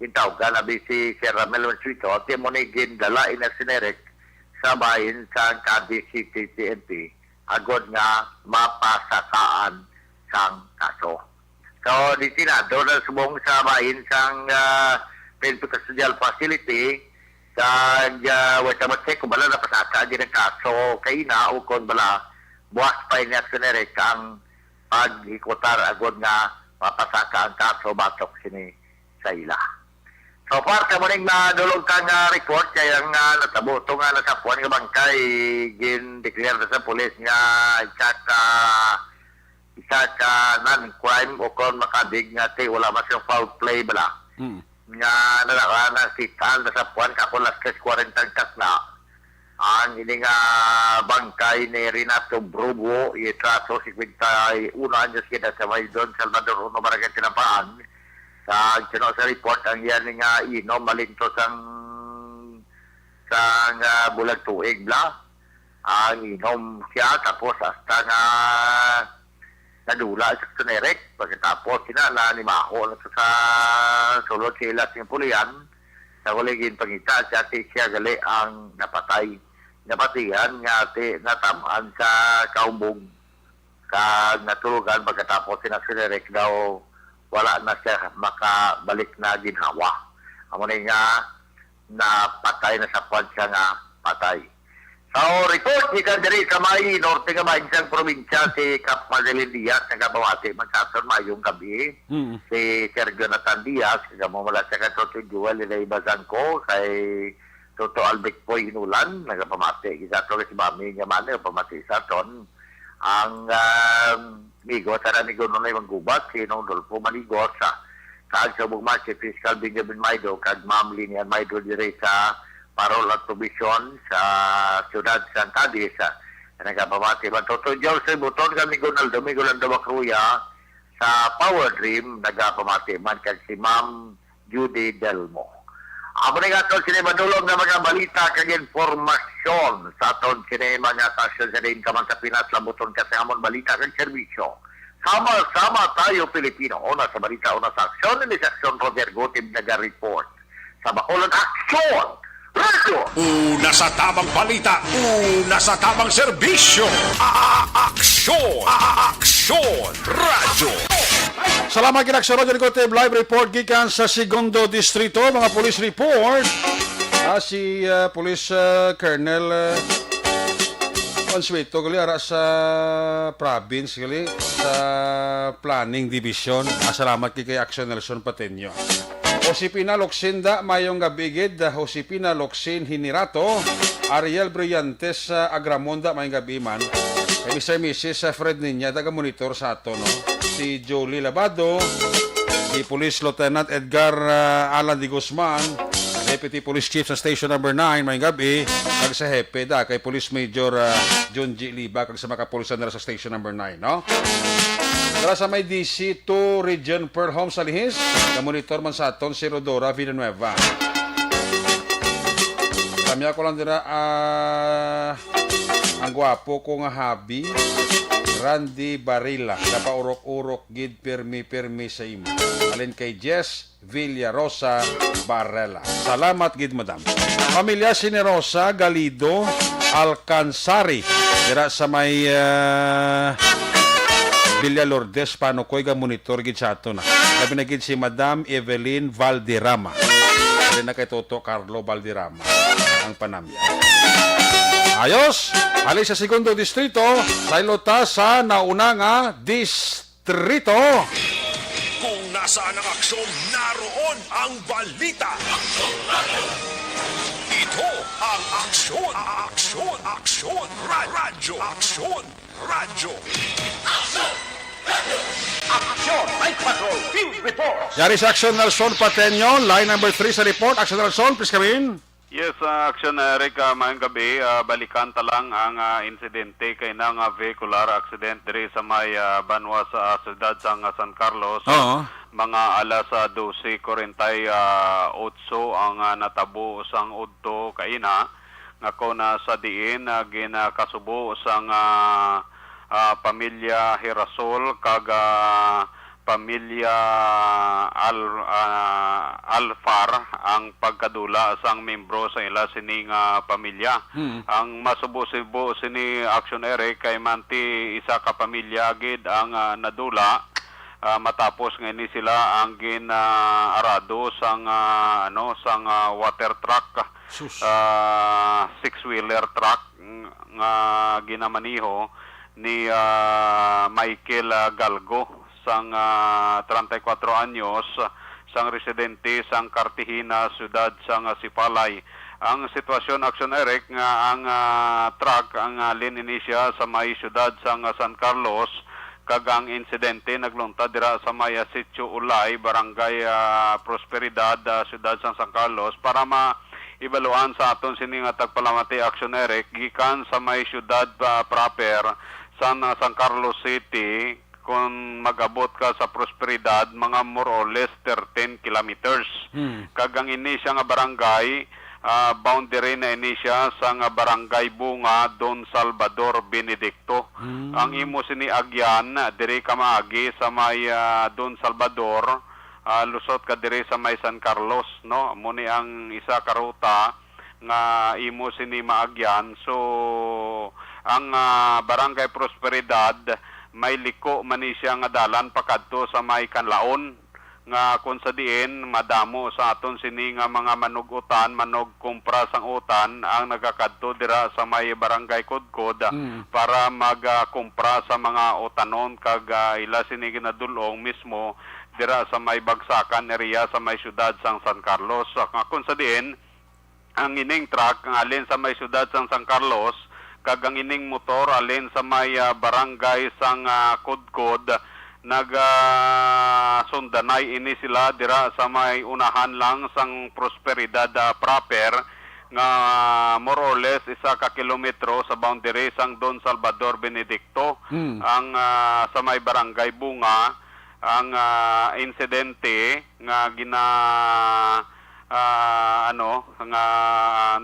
gintawgan na si Sir Ramel Mansueto, ti mo ni gindala ina si Nerek sa bahin sang Cadiz City P N P agod nga mapasakaan sang kaso. So, di Senado na subong sa bahin sang, ah, Penn Custodial Facility, kag, ah, wait, tama check kung bala napasaka gid ang kaso kay ina o kung bala buwas pa ini Action Eric ang paghikutar agod nga mapasaka ang kaso batok sini sa ila. So far, kamo ning madulog ka nga report kay ang, ah, natabo to nga nasapuan nga bangkay gin-declare na sa pulis nga isa ka isa ka non-crime o kon makabig nga ti wala man siyang foul play bala. Mm. Nga nalawa na si Tal na sa puwan ka alas tres kwarenta ang takna. Ang ini nga bangkay ni Renato Brubo, itraso singkwenta y uno anyos kita sa may Don Salvador Uno, Barangay Tinampaan. Sa, ang sino sa report, ang iya ni nga inom, malinto sang, sang, ah, bulag tuig, bla. Ang inom siya, tapos hasta nga nadula sa Eric. Pagkatapos, sina na nimaho na sa sulod sa ilas ng pulian. Sa huli, ginpangita siya, ti siya gali ang napatay. Napatihan nga ti natam-an sa kaumbog. Kag natulugan pagkatapos si Naxon Eric daw wala na siya makabalik na ginhawa. Amo ni nga napatay na sa kwan siya nga patay. So, report gikan diri sa may norte nga bahin sang probinsya, si Kap Madeline Diaz, nagapamati man sa aton mayong gabi. Mm. Si Sir Jonathan Diaz, nagapamati sa kay Toto Joel Rey Bazangco, kay Toto Albic Poy Hinulan, nagapamati sa aton, si Mami nga man, nagapamati sa aton. Ang, um, amigo, sa amigo Nonay Manggubat, si Nong Dolfo Manigos, ah, kag sa Bugma, si Fiscal Benjamin Maido, kag Ma'am Linian Maido diri sa Parol at Provision sa siyudad sa Cadiz, ah, nagapamati man. Toto George Buton, kag amigo Naldo, amigo Lando Macruya, sa Power Dream, nagapamati man, kag si Ma'am Judy Delmo. Amo ni nga aton sini madulog nga mga balita kag informasyon sa aton sini mga stasyon sa diin ka man sa Pinas, labuton ka sa amon balita kag serbisyo. Sama-sama tayo, Pilipino. Una sa balita, una sa aksyon. Ini sa aksyon, Roger Gutib naga-report. Sa Bacolod, aksyon! Radyo! Una sa tabang balita, una sa tabang serbisyo. A-, aksyon! A-, aksyon! Radyo! Salamat gid, Aksyon Radyo Negotib. Live report gikan sa Segundo Distrito, mga police report. Ah, si, ah, Police, ah, Colonel, ah, Consueto, gali, ara sa province, gali, sa Planning Division. Ah, salamat gid kay Aksyon Nelson Pateño. Josefina Locsin da, mayong gabi gid, ah, Josefina Locsin Hinirato, Ariel Brillantes, ah, Agramonda, mayong gabi man. Kay Mister Missus, ah, Fred Niña, taga-monitor sa ato, no? Si Jolie Labado, si Police Lieutenant Edgar, ah, Alan de Guzman, Deputy Police Chief sa Station Number Nine, mayong gabi, kag sa Hepe da, kay Police Major, ah, John G. Liba, kag sa mga kapulisan nila sa Station Number Nine, no? Dira sa may D C two Region Pearl Home sa Lihis, namonitor man sa aton si Rodora Villanueva. Samya ko lang dira, ah, ang gwapo ko nga hubby, Randy Barila, napaurok-urok gid, pirmi-pirmi sa imo. Alin kay Jess Villarosa Barrela. Salamat gid, madam. Pamilya Generosa Galido Alcansari, dira sa may, ah, Villa Lourdes, Panukoy, ga monitor gid sa ato na. Labi na gid si Madam Evelyn Valderrama. Diri na kay Toto Carlo Valderrama ang panamya. Ayos! Halin sa Segundo Distrito, saylo ta sa nauna nga distrito. Kung nasaan ang aksyon, naroon ang balita. Ito ang Aksyon, Aksyon, Aksyon, Ra-, Radyo, Aksyon, Radyo. Aksyon, Night Patrol, Field Report. Yari sa Aksyon, Nelson Pateño, line number three sa report. Aksyon, Nelson, please come in. Yes, ah, Aksyon, ah, Eric, ah, maayong gabi. Ah, balikan ta lang ang, ah, insidente kay na nga vehicular accident diri sa may, ah, banwa sa, ah, siyudad sang, ah, San Carlos. Oo. Mga alas, ah, dose kuwarentay, ah, otso ang, ah, natabo sang udto kaina, nga kon, ah, sa diin, ah, ginakasubo sang, ah, ah, pamilya Hirasol kag, ah, pamilya Al-, ah, Alfar ang pagkadula sang membro sa ila sini nga pamilya. Mm. Ang masubo-subo sini, Aksyon Eric, kay manti isa ka pamilya gid ang, ah, nadula, ah, matapos nga ini sila ang gin, ah, arado sang, ah, ano, sang, ah, water truck, Sus. ah, six-wheeler truck ng-, nga ginamaniho ni, ah, Michael, ah, Galgo, sang, ah, treinta y cuatro anyos, sang residente sang Cartagena, siyudad sang, ah, Sipalay. Ang sitwasyon, Aksyon Eric, nga ang, ah, truck ang, ah, halin ini siya sa may siyudad sang, ah, San Carlos, Kag ang insidente nagluntad dira sa may, ah, Sitio Ulay, Barangay, ah, Prosperidad, ah, Siyudad sang San Carlos, para maibaluan sa aton sini nga tagpalamati, Action Eric, gikan sa may siyudad, ah, proper sa, ah, San Carlos City, kung mag-abot ka sa Prosperidad, mga more or less thirteen kilometers. Hmm. Kag ang ini siya nga barangay, ah, boundary na ini siya sa nga Barangay Bunga, Don Salvador Benedicto. Mm. Ang imo sini agyan, diri ka maagi sa may, ah, Don Salvador, ah, lusot ka diri sa may San Carlos, no? Amo ni ang isa ka ruta nga imo sini maagyan. So, ang, ah, Barangay Prosperidad, may liko man ni siya nga dalan pakadto sa may Kanlaon, nga kung sa diin madamo sa aton sini nga mga manug-utan, manugkumpra sang utan ang nagakadto dira sa may Barangay Kudkod Mm. para mag, ah, kumpra sa mga utanon kag, ah, ila sini ginadul-ong mismo dira sa may Bagsakan area sa may siyudad sang San Carlos. Sa, kung sa diin, ang ining truck nga halin sa may siyudad sang San Carlos kag ang ining motor halin sa may, ah, barangay sang, ah, Kudkod, nagasundanay ini sila dira sa may unahan lang sang Prosperidad, ah, proper, nga more or less isa ka kilometro sa boundary sang Don Salvador Benedicto, Hmm. ang, ah, sa may Barangay Bunga, ang, ah, insidente nga gina-, ah, ano, nga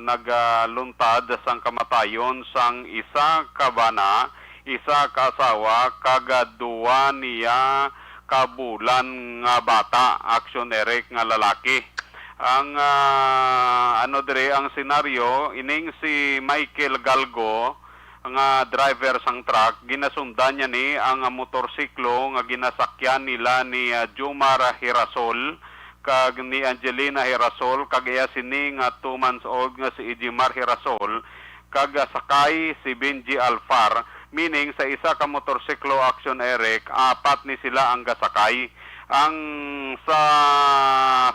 nagaluntad sang kamatayon sang isa ka bana, isa ka asawa, kag, ah, duwa niya ka bulan nga bata, Action Eric, nga lalaki. Ang, ah, ano diri, ang senaryo, ining si Michael Galgo, nga driver sang truck, ginasundan niya ni ang motorsiklo nga ginasakyan nila ni, ah, Jomar Hirasol kag ni Angelina Hirasol kag iya sini nga two months old nga si Ejimar Hirasol kag, ah, sakay si Benji Alfar, meaning sa isa ka motorsiklo, Action Eric, apat ni sila ang gasakay. Ang sa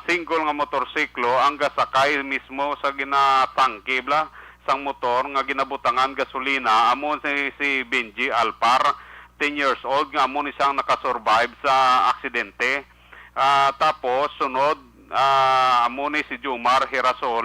single nga motorsiklo, ang gasakay mismo sa ginatangke bala sang motor nga ginabutangan gasolina amo si, si Benji Alpar, ten years old, nga amo ni siyang nakasurvive sa aksidente. Ah, tapos, sunod, ah, amo ni si Jomar Hirasol,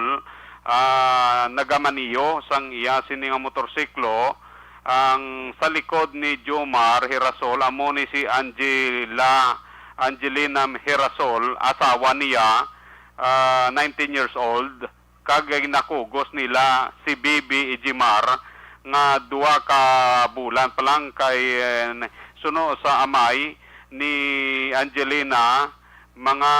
ah, nagamaniyo sang iya sini nga motorsiklo. Ang sa likod ni Jomar Hirasol amo ni si Angela, Angelina Hirasol, asawa niya, ah, nineteen years old, kag ginakugos nila si Bibi Ejimar nga duha ka bulan pa lang kay, eh, suno sa amay ni Angelina, mga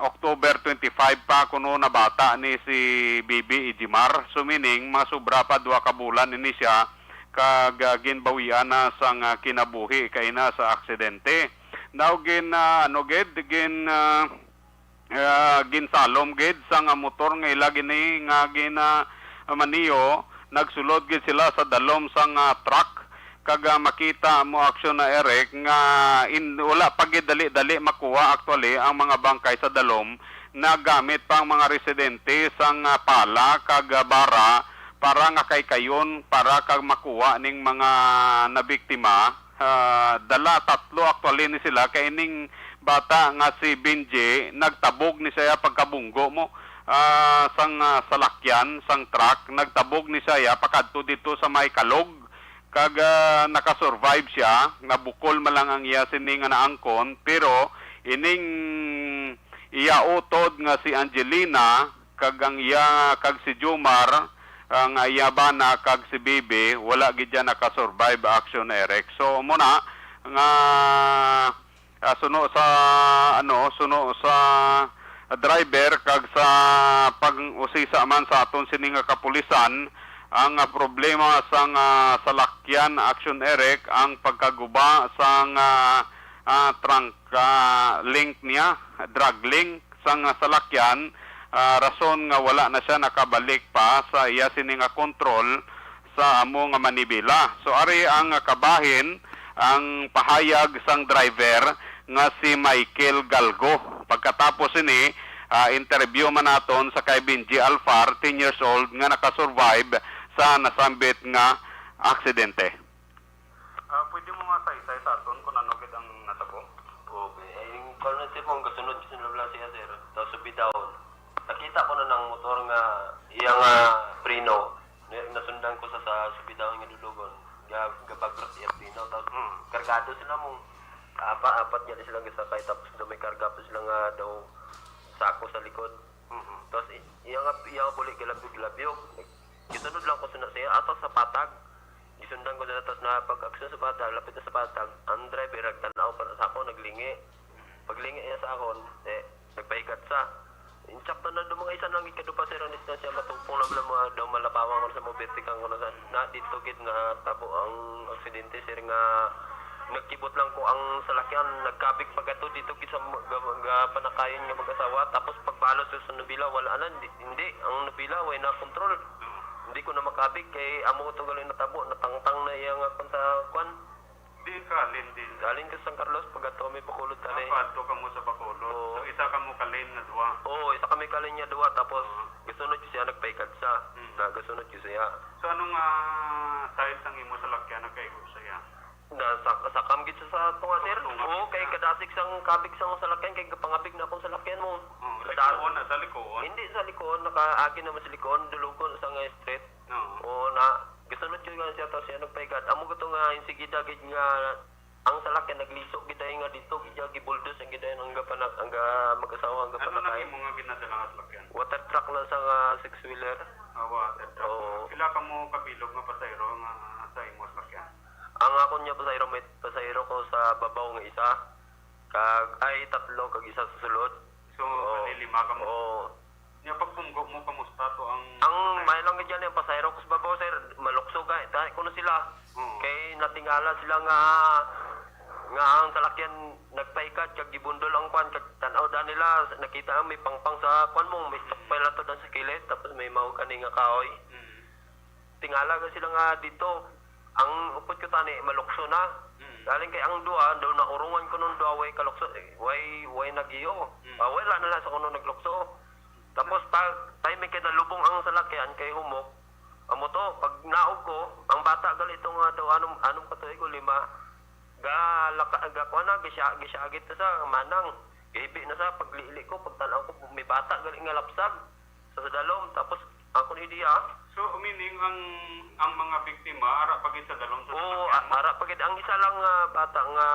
October twenty-five pa kuno nabata ni si Bibi Ejimar. So, meaning, mga sobra pa duha ka bulan ini siya kag, ah, ginbawian na sang, ah, kinabuhi kaina sa aksidente. Now, gin, ah, ano gid, gin, ah, ah, ginsalom gid sang, ah, motor nga ila gini nga gina-, ah, maniyo, nagsulod gid sila sa dalom sang, ah, truck, kag, ah, makita mo, Action na Eric, nga in-, wala pa gid dali-dali makuha actually ang mga bangkay sa dalom. Nagamit pa ang mga residente sang, ah, pala kag, ah, bara para nga kaykayon para kag makuha ning mga nabiktima. Ah, dala tatlo actually ni sila, kay ining bata nga si Benji nagtabog ni siya pagkabunggo mo, ah, sang, ah, salakyan sang truck, nagtabog ni siya pakadto dito sa may Kalog, kag, ah, nakasurvive siya, nabukol man lang ang iya sini nga naangkon, pero ining iya utod nga si Angelina kag ang iya kag si Jomar, ang iya bana kag si Bibi, wala gid siya nakasurvive, Action Eric. So, amo na nga, ah, suno sa, ano, suno sa driver kag sa pag-usisa man sa aton sini nga kapulisan, ang, ah, problema sang, ah, salakyan, Action Eric, ang pagkaguba sang, ah, ah, trunk, ah, link niya, drag link sang salakyan, ah, rason nga wala na siya nakabalik pa sa iya sini nga kontrol sa amo nga manibela. So, ari ang kabahin, ang pahayag sang driver nga si Michael Galgo. Pagkatapos ini, ah, interview man naton sa kay Benji Alfar, ten years old, nga nakasurvive sa nasambit nga aksidente. Ah, pwede mo nga saysay sa ato Kita ko na ng motor nga iya nga preno. Ni-, nasundan ko sa, sa Subidaon nga Dulugon. Ga-, gabagrot iya preno. Tapos, hmm, kargado sila mo. Apa, apat nga sila gasakay. Tapos daw may karga pa sila nga daw sako sa likod. Mhm. Tapos, i-, iya nga, iya nga buli, galabyog-labyog. Gisunod lang ko sina siya. Ato sa patag. Gisundan ko na tapos na pag-aksyon sa patag, lapit na sa patag, ang driver, nagtanaw pa na sa ako, naglingi. Paglingi niya sa akon, eh, nagpahigat sa. Insakto na do mga isa nang ikadupa, sir, ang distansya, matupong lang lang mga daw malapawang ko sa mga vertical ko na sa, na dito gid na tabo ang aksidente, sir, nga nagkibot lang ko ang salakyan, nagkabig pa gato dito gid sa mga ga, ga panakayon nga mag-asawa, tapos pagbalos sa nubila, wala na, hindi, hindi, ang nubila, way na control. Hindi ko na makabig kay amo to galing natabo, natangtang na iya nga kung sa kwan. Di ka, Lin, di. Galing ka sa San Carlos, pag ato may Bacolod tani. Ah, paadto ka mo sa Bacolod. Oo. So, isa ka mo kalin nga duwa? Oo, isa kami kalin nga duwa, tapos Oo. gasunod ko siya, nagpaikad sa. Mm. Na, gasunod ko siya. So, anong, ah, size ang imo salakyan nagkaigo sa iya? Na, sa, sa kamgit sa, sa tunga, sir. Tunga Oo, gid kay na. kadasig sang kabig sang salakyan, kay kapangabig na akong salakyan mo. Oo, Kada- likuon na, sa likuon? Hindi sa likuon, nakaagi naman sa likuon, dulugon sa nga street. Oo. Oo, na, gasunod ko nga siya, tapos siya nagpaikad. Amo ko to nga, insigida gid nga, ang salakyan nagliso gid ay nga dito, gid ay gibuldos ang gid ay ang gapanak, ang ga, mag-asawa, ang Ano gapanakay. nang imo nga ginadala nga salakyan? Water truck na sa nga six-wheeler. Ah, water truck. Oo. Pila ka mo kabilog nga pasahero nga sa imo salakyan? Ang akon niya pasahero, may pasahero ko sa babaw nga isa. Kag, ay, tatlo, kag isa sa sulod. So, Oo. bali lima ka mo. Oo. Nya, pagbunggo mo, kamusta to ang Ang pasahero? may lang gid yan, yung pasahero ko sa babaw, sir, malukso ka, tayo ko na sila. Oo. Kay natingala sila nga, nga ang salakyan nagpaikad, kag gibundol ang kwan, kag tanaw da nila, nakita ang may pangpang sa kwan mo, may Mm. stockpile ato doon sa kilid, tapos may mao gani nga kahoy. Mm. Tingala ka sila nga dito, ang upod ko tani, malukso na. Mm. Galing kay ang duha, daw naurungan ko nung duha, way kalukso, eh, way, way nagyo. Mm. Ah, wala na lang sa kuno naglukso. Tapos, ta-, timing kay nalubong ang salakyan kay humok. Amo to, pag naog ko, ang bata gali ito nga daw, anong, anong katuig ko, lima. Ga, laka, ga, kuha na, gisya-, gisyagit na sa manang. Gihibi na sa paglili ko, pagtanaw ko, may bata gali nga lapsag sa, sa dalom. Tapos, ako ni diya. So, meaning, ang, ang mga biktima, ara pa gid sa dalom sa Oo, salakyan mo? a-, ara pa gid. Ang isa lang nga bata nga,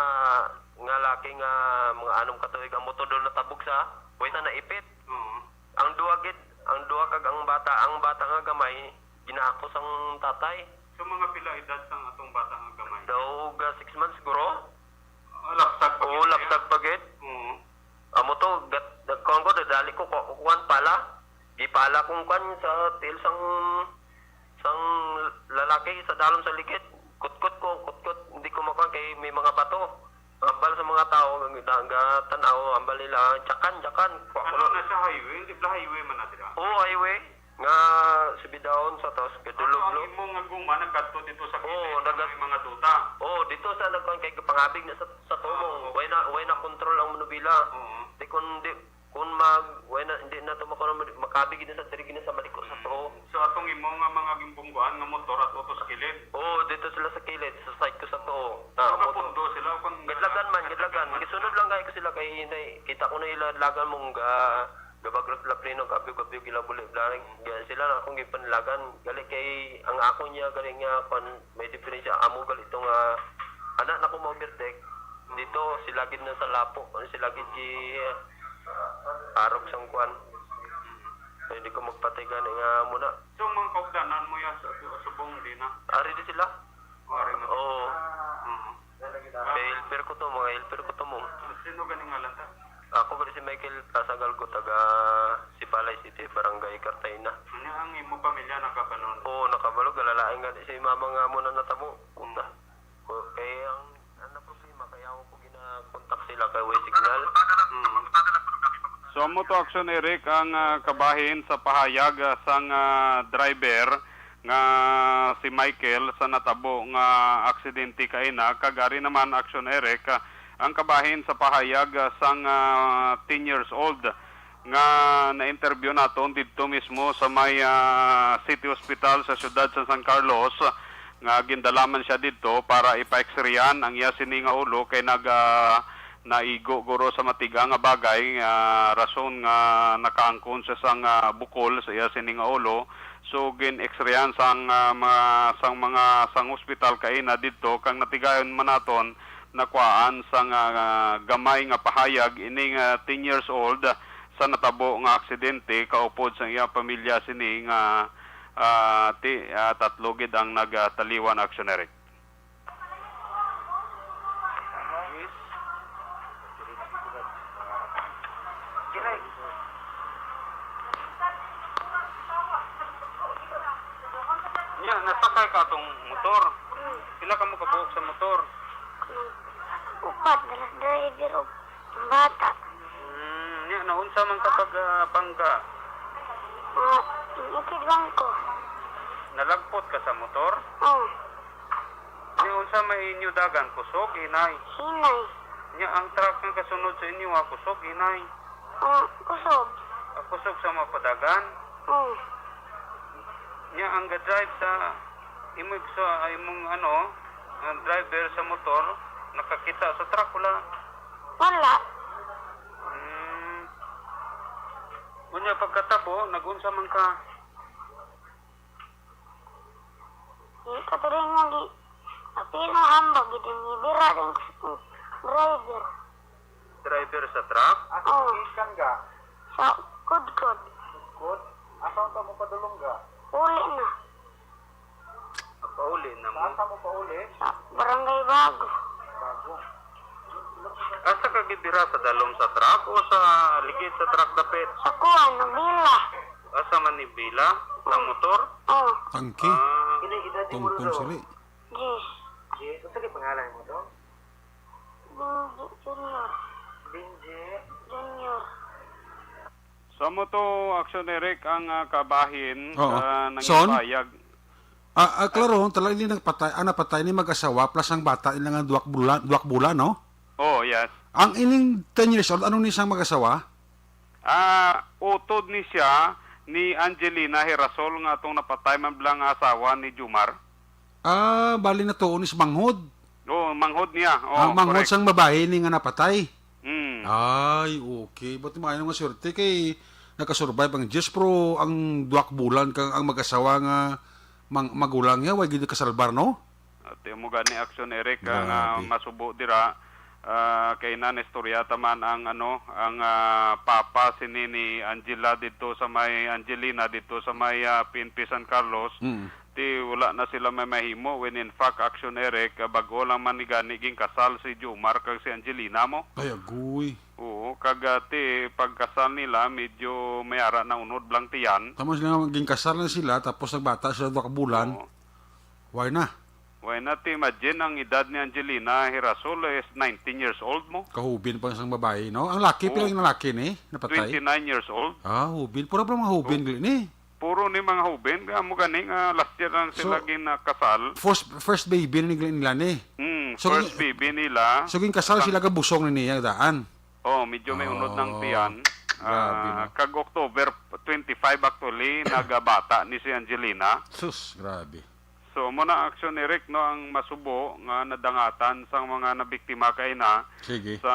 nga laki nga mga anong katuig ang motor doon natabog sa, way na naipit. Oo. Ang duha gid, ang duha kag ang bata, ang bata nga gamay, ginaako sang tatay. So, mga pila edad sang atong bata nga gamay? Daw, ga six months siguro. Ah, lapsag pa Oo, gid siya? lapsag pa gid. Oo. Amo to, gat-, nagkuhan ko, dadali ko, ku-, kuhan pala. Gipala kong kuhan sa tiil sang, sang lalaki sa dalom sa likid. Kutkot ko, kutkot. Hindi ko makuha kay may mga bato. Ambal sa mga tao, ang, ang, ang tanaw, ambal nila, "Jakan, jakan." Kuha ko Ano lang. na sa highway? Hindi pala highway man na sila? Oo, highway. Nga, Sibidaon sa taas, Ato ang Gadulog, no? imo nga guma nagkadto dito sa Oo, kilid, naga- may mga duta. Oo, dito sa nagkuhan kay kapangabig na sa, sa tumong. Oo, okay. Way na, way na control ang manubila. Oo. Di kun di, kun mag, way na, hindi na to makaroon, makabig na sa diri, na sa maliko sa Mm. tuo. So, atong imo nga mga gimbungguan nga motor at auto sa kilid? Oo, dito sila sa kilid, sa side ko sa tuo. Ah, motor. Nakapundo sila o kung Gadlagan man, naka- gadlagan. gadlagan man Gisunod sila? lang kayo ko sila kay hinay. Kita ko na ila lagan mong ga, gabagrot la preno, kabyo-kabyo gila buli blank. Gaya sila na akong gipanilagan. Gali kay ang ako niya, gali nga, kwan, may diferensya. Amo gali ito nga, anak na ko mo overtake. Dito, sila gid na sa lapo. Ano sila gid gi, arog sang kwan. Hindi ko magpatay gani nga muna. So, mga kaugdanan mo yan sa, sa subong din, ah? Ari di sila. Ari mo. Oo. Oo. Kay helper ko to, mga helper ko to mo. Sino ganing ngalan ta? Ako gani si Michael Plaza Galgo, taga Sipalay City, Barangay Cartagena. Ano ang imo pamilya nakabalo? Oo, nakabalo, galalain gani si mama nga mo na natabo. Puta. Hmm. O, kay ang, ang problema, kaya ako ginakontak sila kay way signal. Hmm. So, amo to, Action Eric, ang, ah, kabahin sa pahayag, ah, sang, ah, driver nga si Michael sa natabo nga aksidente kaina, kag ari naman, Action Eric, ah, ang kabahin sa pahayag, ah, sang, ah, ten years old nga na-interview naton didto mismo sa may, ah, City Hospital sa siyudad sa San Carlos, nga gindala man siya didto para ipa-X-rayan ang iya sini nga ulo kay nag, ah, naigo guro sa matiga nga bagay, ah, rason nga nakaangkon siya sang, ah, bukol sa iya sini nga ulo. So, gin-X-rayan sang, ah, mga, sang mga, sang hospital kaina didto, kag natigayon man naton nakuhaan sang, ah, gamay nga pahayag ining, ah, ten years old sa natabo nga aksidente, kaupod sang iya pamilya sini nga, ah, ti-, ah, tatlo gid ang nagtaliwan, Action Eric. Nya, nasakay ka atong motor? Hmm. Pila ka mo kabuok sa motor? Hmm. Upat, dala driver og bata. Hmm, nya, naunsa man ka pag, ah, bangga? Ah, itid lang ko. Nalagpot ka sa motor? Oh. Nya, unsa may inyo dagan? Kusog, hinay? Hinay. Nya, ang truck nga kasunod sa inyo, ah, kusog, hinay? Ah, kusog. Ah, kusog sa mapadagan? Oh. Nya, ang ga-drive sa imo sa imong, ano, ang driver sa motor, nakakita sa truck, wala? Wala. Hmm. Unya, pagkatabo, nag-unsa man ka? Di ko diri nga gi-, apil na hambog, gid ang gibira din sa driver. Driver sa truck? Asa Oh. Gikan ga? Sa Kudkod. Kudkod? Asa ka mo padulong ga? Uli na. Pauli na mo? Asa mo pauli? Sa Barangay Bago. Bago. Asa ka gibira, sa dalom sa truck o sa ligid sa truck dapit? Sa kuwan, nabila. Asa man ni bila? Sa motor? Oh. Tangke. Ah. Pila edad ni Tungkol Murdo? Sili. Yes. Yes. Unsa kay pangalan mo to? Benji Junior. Benji. Junior. Sa mo to, Action Eric, ang, ah, kabahin Oo. Sa nangipahayag. Ah, ah, klaro, talaga, hindi nagpatay, ah, napatay ni mag-asawa plus ang bata nila nga duwak bulan, duwak bulan, no? Oh, yes. Ang ining ten years old, ano ni sang mag-asawa? Ah, utod ni siya ni Angelina Hirasol nga atong napatay man bala nga asawa ni Jumar. Ah, bali na tuon is manghod. Oo, manghod niya. Oo, Ang manghod correct. Sang babae ni nga napatay. Mm. Ay, okay. Buti maayo nga swerte kay nakasurvive ang Diyos, pero ang duwak bulan kang ang mag-asawa nga mang-, magulang niya, way gid kasalbar, no? Ate mo gani, Action Eric, ang, ah, Grabe. Masubo dira, ah, kay na naistorya ta man ang, ano, ang, ah, papa sini ni Angela didto sa may Angelina, didto sa may, ah, P N P San Carlos. Mm. Ti wala na sila may mahimo, when in fact, Action Eric, ah, bag-o lang man ni gani ginkasal si Jomar kag si Angelina mo. Ay, agoy. Oo, kag, ah, ti pagkasal nila, medyo may ara na unod blang tiyan. Tama sila nga ginkasal na sila, tapos nagbata sila duha ka bulan. Oo. Why na? Why not? Imagine, ang edad ni Angelina Hirasol is nineteen years old mo. Kahubin pa sang babae, no? Ang laki, Oo. Pila ang laki ni? Napatay? Twenty-nine years old. Ah, hubin. Pura pa mga hubin, Oh. Gali ni. Puro ni mga hubin. Amo gani nga last year lang sila So, ginakasal. First, first baby ni gali nila ni. Hmm, So, first gin-, baby nila. So, ginkasal Sa- sila gabusong ni niya daan. Oh, medyo may unod ng Oh, tiyan. Grabe, Ah, no? Kag October twenty-five actually, nagabata ni si Angelina. Sus, grabe. So, mo na, Action Eric, no, ang masubo nga nadangatan sang mga nabiktima kaina Sige. Sa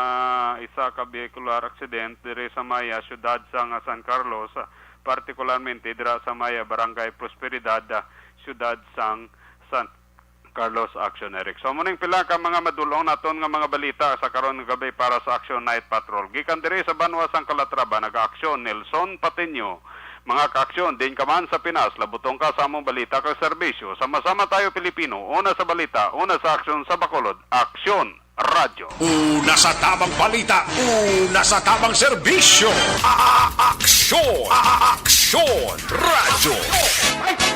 isa ka vehicular accident diri sa may, ah, siyudad sang, ah, San Carlos, ah, partikularmente dira sa may, ah, Barangay Prosperidad, ah, siyudad sang San Carlos, Action Eric. So, mo ning pila ka mga madulong naton nga mga balita sa karon nga gabi para sa Action Night Patrol. Gikan diri sa banwa sang Calatrava, nag-aaksyon Nelson Patiño. Mga kaaksyon, diin ka man sa Pinas, labutong ka sa among balita kag serbisyo. Sama-sama tayo, Pilipino. Una sa balita, una sa aksyon sa Bacolod. Aksyon Radyo. Una sa tabang balita, una sa tabang serbisyo. A-, a-, aksyon. A-, a-, aksyon. Radyo.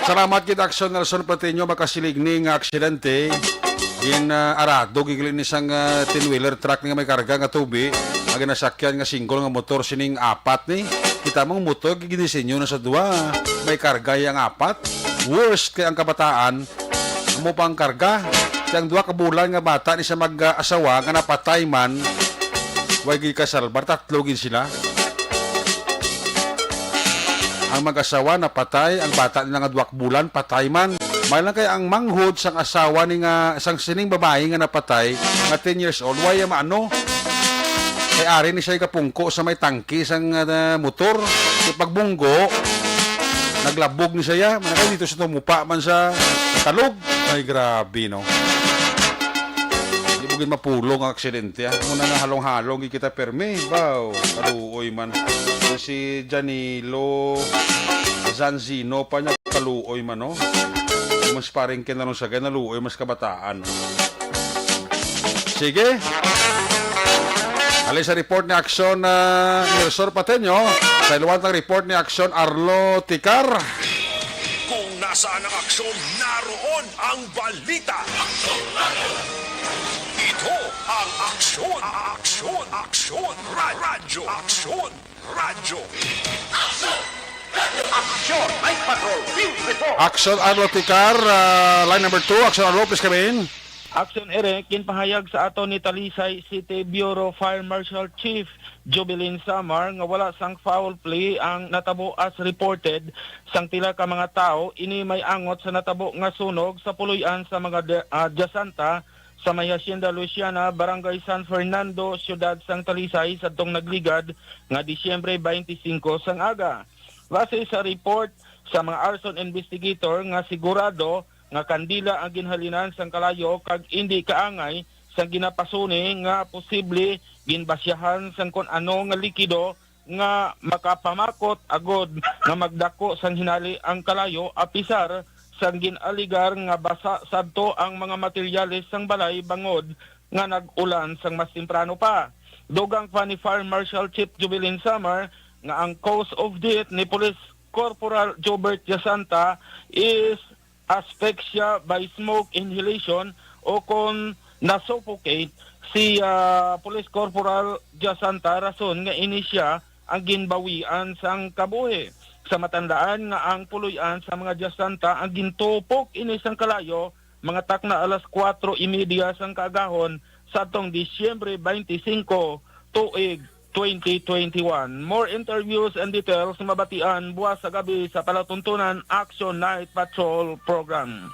Salamat gid, Aksyon Nelson Patiño. Makasiling ni nga aksidente. Gin, ah, arado, gigli ni sang, ah, ten-wheeler truck nga may karga nga tubi. Ang ginasakyan nga single nga motor sining apat ni. Kita mong motor, ginisenyo na sa duha. May karga yang apat. Worst kay ang kabataan. Amo pa ang karga. Kay ang duha ka bulan nga bata ni sa mag-asawa nga napatay man, way gid kasalbar, tatlo gid sila. Ang mag-asawa napatay, ang bata nila nga duha ka bulan patay man. May lang kay ang manghod sang asawa ni nga, sang sining babae nga napatay, nga ten years old, way maano. Kay ari ni siya kapungko sa may tangke sang, ah, motor. Kay pagbunggo, naglabog ni siya. Manakay dito sa tumupa man sa talog. Ay, grabe, no? Di mo gid mapulong ang aksidente, ah. Muna nga halong-halong gid kita permi. Baw, kaluoy man. Kung si Janilo Zanzino pa niya, kaluoy man, no? Mas paring kinalong sa gay, naluoy mas kabataan, no? Sige. Alin sa report ni Aksyon, ah, Mirsor Pateño? Sa iluwantang report ni Aksyon Arlo Ticar. Kung nasaan ang aksyon, naroon ang balita. Ito ang Aksyon, Aksyon, Aksyon, Ra- Radyo, Aksyon, Radyo. Aksyon, Night Patrol, Field Report. Aksyon Arlo Ticar, ah, line number two. Aksyon Arlo, please come in. Action Eric, ginpahayag sa aton ni Talisay City Bureau Fire Marshal Chief Jubilin Samar nga wala sang foul play ang natabo as reported sang pila ka mga tawo. Ini may angot sa natabo nga sunog sa puloy-an sa mga de- ah, dyasanta sa may Hacienda Luciana, Barangay San Fernando, Siyudad sang Talisay, sadtong nagligad nga Disyembre twenty-five sang aga. Base sa report sa mga arson investigator nga sigurado nga kandila ang ginhalinan sang kalayo kag indi kaangay sang ginapasuni nga posible ginbasyahan sang kon ano nga likido nga makapamakot agod nga magdako sang hinali ang kalayo, apisar sang gin-aligar nga basa sadto ang mga materyales sang balay bangod nga nag-ulan sang mas temprano pa. Dugang pa ni Fire Marshal Chief Jubilin Samar nga ang cause of death ni Police Corporal Jobert Jasanta is asphyxia by smoke inhalation o kon na-suffocate si, ah, Police Corporal Jasanta, rason nga ini sia ang ginbawian sang kabuhi. Sa matandaan nga ang puloy-an sa mga Jasanta ang gintupok ini sang kalayo, mga takna alas kuwatro y media sang kaagahon sa atong Disyembre twenty-five, tuig twenty twenty-one. More interviews and details mabatian buwas sa gabi sa palatuntunan Action Night Patrol Program.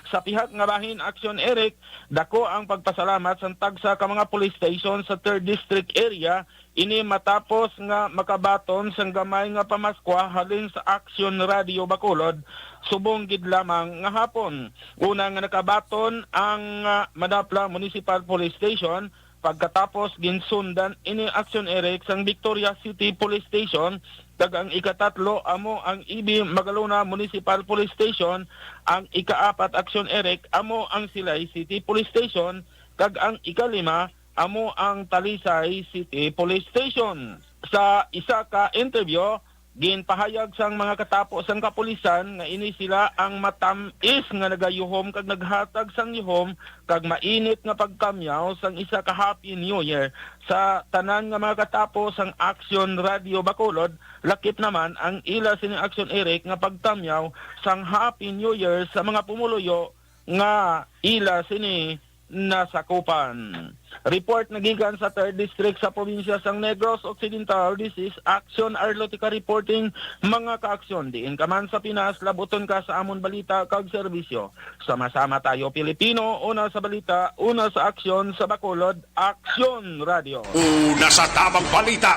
Sa pihak nga bahin, Action Eric, dako ang pagpasalamat sang tagsa ka mga police station sa Third District Area, ini matapos nga makabaton sang gamay nga pamaskwa halin sa Action Radio Bacolod subong gid lamang nga hapon. Una nga nakabaton ang, ah, Manapla Municipal Police Station, pagkatapos ginsundan ini, Action Eric, sang Victoria City Police Station, kag ang ikatatlo amo ang Ibi Magalona Municipal Police Station, ang ikaapat, Action Eric, amo ang Silay City Police Station, kag ang ikalima amo ang Talisay City Police Station. Sa isa ka interview, ginpahayag sang mga katapo sang kapulisan nga ini sila ang matam-is nga nagayuhom kag naghatag sang yuhom kag mainit nga pagkamyaw sang isa ka Happy New Year sa tanan nga mga katapo sang Action Radio Bacolod, lakip naman ang ila sini, Action Eric, nga pagkamyaw sang Happy New Year sa mga pumuluyo nga ila sini nasakupan. Report nagikan sa Third District sa probinsya sang Negros Occidental. This is Action Arlotica reporting, mga ka-aksyon. Diin ka man sa Pinas, labuton ka sa amon balita kag serbisyo. Sama-sama tayo, Pilipino, una sa balita, una sa aksyon, sa Bacolod, Aksyon Radio. Una sa tamang balita,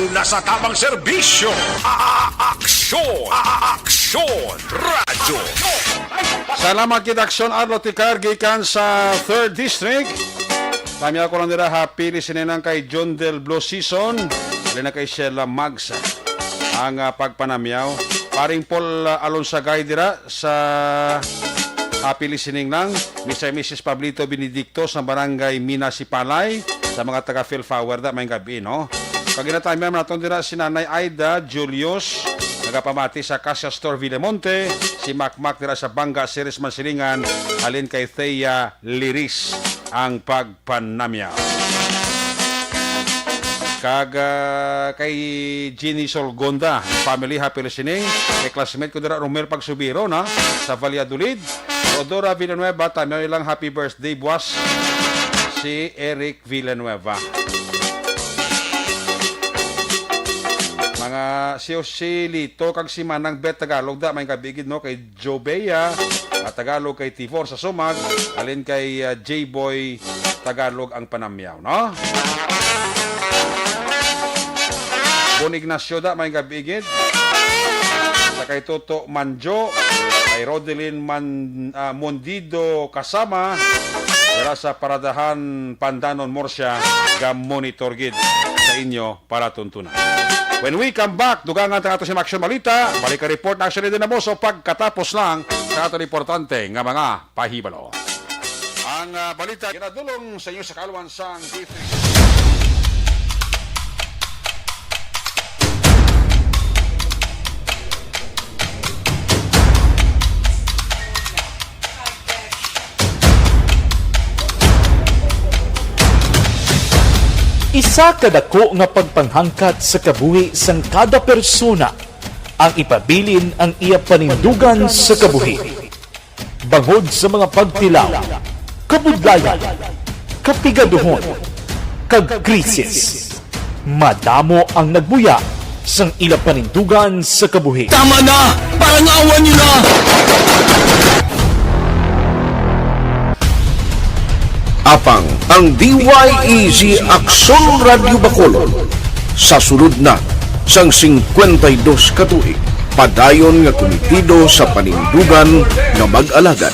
una sa tamang serbisyo. A- Aksyon, a- Aksyon Radio. Salamat gid, Aksyon Arlo Ticar gikan sa Third District. Kami ako lang nila, happy listening lang kay John Del Blue Season, dali na kay Sheila Mags ang, ah, pagpanamyaw. Paring Paul, ah, Alonsagay dira sa happy listening lang. Mister and Missus Pablito Benedicto sa Barangay Mina Sipalay, sa mga taga Phil Power da, may gabi, no? Kag ginatamian man naton dira si Nanay Aida Julius, nagapamati sa Cassia Store Villamonte, si Makmak dira sa Banga, Ceres Mansilingan, halin kay Thea Liris ang pagpanamyaw. Kag, ah, kay Jeannie Solgonda, family, happy listening. Kay classmate ko dira, Romel Pagsubiro, na, sa Valladolid. Teodora Villanueva, tamiyaw lang happy birthday buwas si Eric Villanueva. Mga si Joselito kag si Manang Bet Tagalog da, may gabi gid, no, kay Joe Bea, ah, Tagalog kay Tivor sa Sumag, alin kay, ah, J-Boy Tagalog ang panamyaw, no? Bon Ignacio da, may gabigid. Sa kay Toto Manjo, kay Rodelin Man-, ah, Mondido kasama, dira sa Paradahan, Pandanon, Murcia, ga-monitor gid sa inyo palatuntunan. When we come back, dugangan ta ato sa mga aksyon balita, balik ang report na aksyon ni Dinamoso pagkatapos lang sa aton importante nga mga pahibalo. Ang, ah, balita ginadulong sa inyo sa kaalwan sang D three. Isa ka dako nga pagpanghangkat sa kabuhi sang kada persona ang ipabilin ang iya panindugan sa kabuhi. Bangod sa mga pagtilaw, kabudlayan, kapigaduhon, kag krisis, madamo ang nagbuya sang ila panindugan sa kabuhi. Tama na! Parangawan niyo na! Apang ang D Y E Z Aksyon Radyo Bacolod sa sulod na sang singkwenta y dos ka tuig, padayon nga kumitido sa panindugan nga mag-alagad.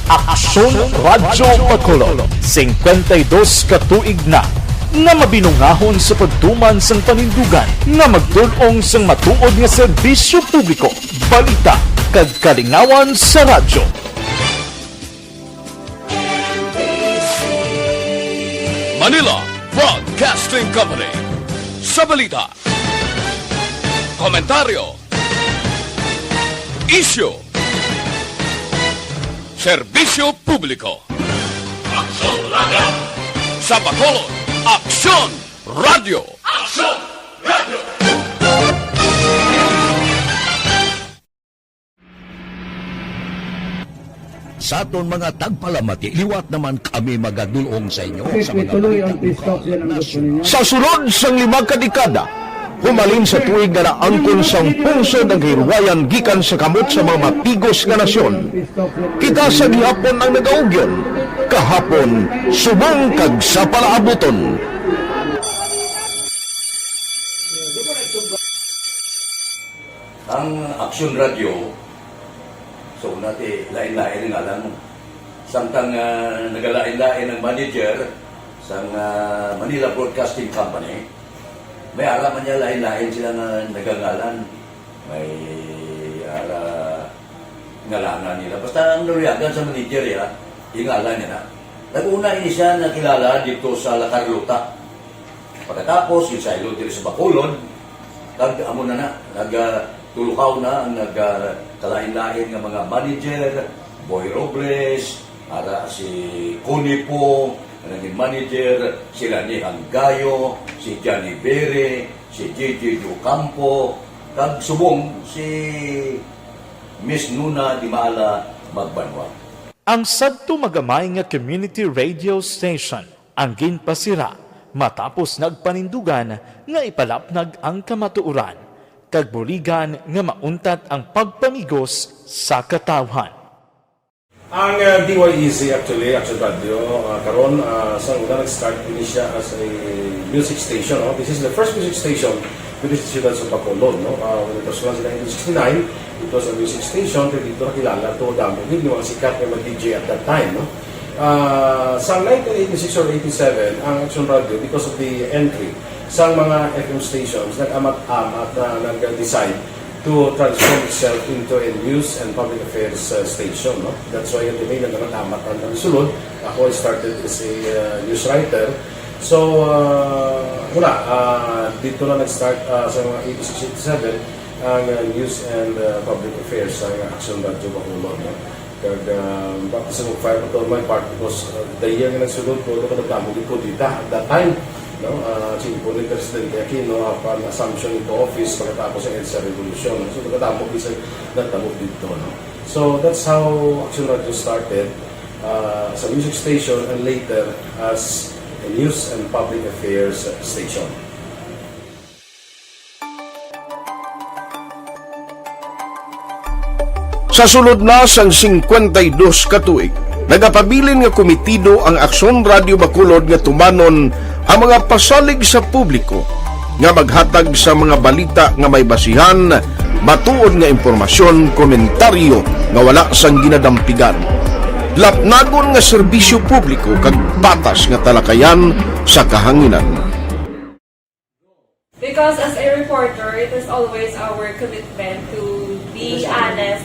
Aksyon Radyo Bacolod, singkwenta y dos ka tuig na nga mabinungahon sa pagtuman sang panindugan nga magtul-ong sang matuod nga serbisyo publiko, balita, kag kalingawan sa radyo. Manila Broadcasting Company. Sa balita, komentaryo, isyu, serbisyo publiko. Aksyon Radyo. Sa Bacolod, Aksyon Radyo. Aksyon Radyo. Sa aton mga tagpalamati, liwat naman kami magadul-ong sa inyo sa mga balita lokal, nasyonal. Sa sulod sang lima ka dekada, humalin sa tuig nga naangkon sang pungsod ang kahilwayan gikan sa kamot sa mga mapigos nga nasyon, kita sa gihapon ang nagaugyon, kahapon, subong kag sa palaabuton. Ang Aksyon Radyo, so, nati, lain-lain ang ngalan mo. Samtang, ah, nagalain-lain ang manager sang, ah, Manila Broadcasting Company, may ara man niya lain-lain sila nga nagangalan. May ara ngalanan nila. Basta ang naluyagan sa manager, ya, yung ngalan niya na. Nag-una ini siya nakilala dito sa La Carlota. Pagkatapos, yung saylo diri sa Bacolod, kag amo na na, nag, ah, tulukaw na ang nag, ah, kalain-lain nga mga manager, Boy Robles, ara si Connie Po, naging manager, si Rani Hanggayo, si Johnny Bere, si J J Ocampo, kag subong si Miss Nuna Dimala Magbanwa. Ang sadto magamay nga community radio station ang ginpasira matapos nagpanindugan nga ipalapnag ang kamatuoran kag buligan nga mauntat ang pagpamigos sa katawhan. Ang, uh, D Y E Z, actually, Action Radio, uh, karon, uh, sa una nag-start ini siya as a music station, no? This is the first music station diri sa siyudad sa Bacolod, no? Uh, when it was launched in nineteen sixty-nine, it was a music station, pero dito nakilala to, damo gid yung mga sikat nga mga D J at that time, no? Ah, sa nineteen eighty-six or eighty-seven, ang Action Radio, because of the entry sa mga F M stations, nag-amat-amat na nag-decide to transform itself into a news and public affairs, uh, station, no? That's why, yung nag-amat-amat ang nagsulod. Ako, I started as a, uh, news writer. So, uh, wala, uh, dito na nag-start, uh, sa mga eighty-six, eighty-seven, ang, uh, news and, uh, public affairs sa Action Radio Bacolod, no? Kag, ah, baptism of fire pa to on my part because, ah, the year nga nagsunod, tulo ka nagdamo gid ko dita at that time, no? Ah, si Ipo ni Presidente Aquino, upon assumption into office, pagkatapos ang EDSA Revolution, no? So, nagdamo gid sa nagdamo dito, no? So, that's how Action Radio started, ah, as a music station and later as a news and public affairs station. Sa sulod na sang singkwenta y dos ka tuig, nagapabilin nga komitido ang Aksyon Radio Bacolod nga tumanon ang mga pasalig sa publiko nga maghatag sa mga balita nga may basihan, matuod nga impormasyon, komentaryo nga wala sang ginadampigan, lapnagon nga serbisyo publiko, kag patas nga talakayan sa kahanginan. Because as a reporter, it is always our commitment to be honest,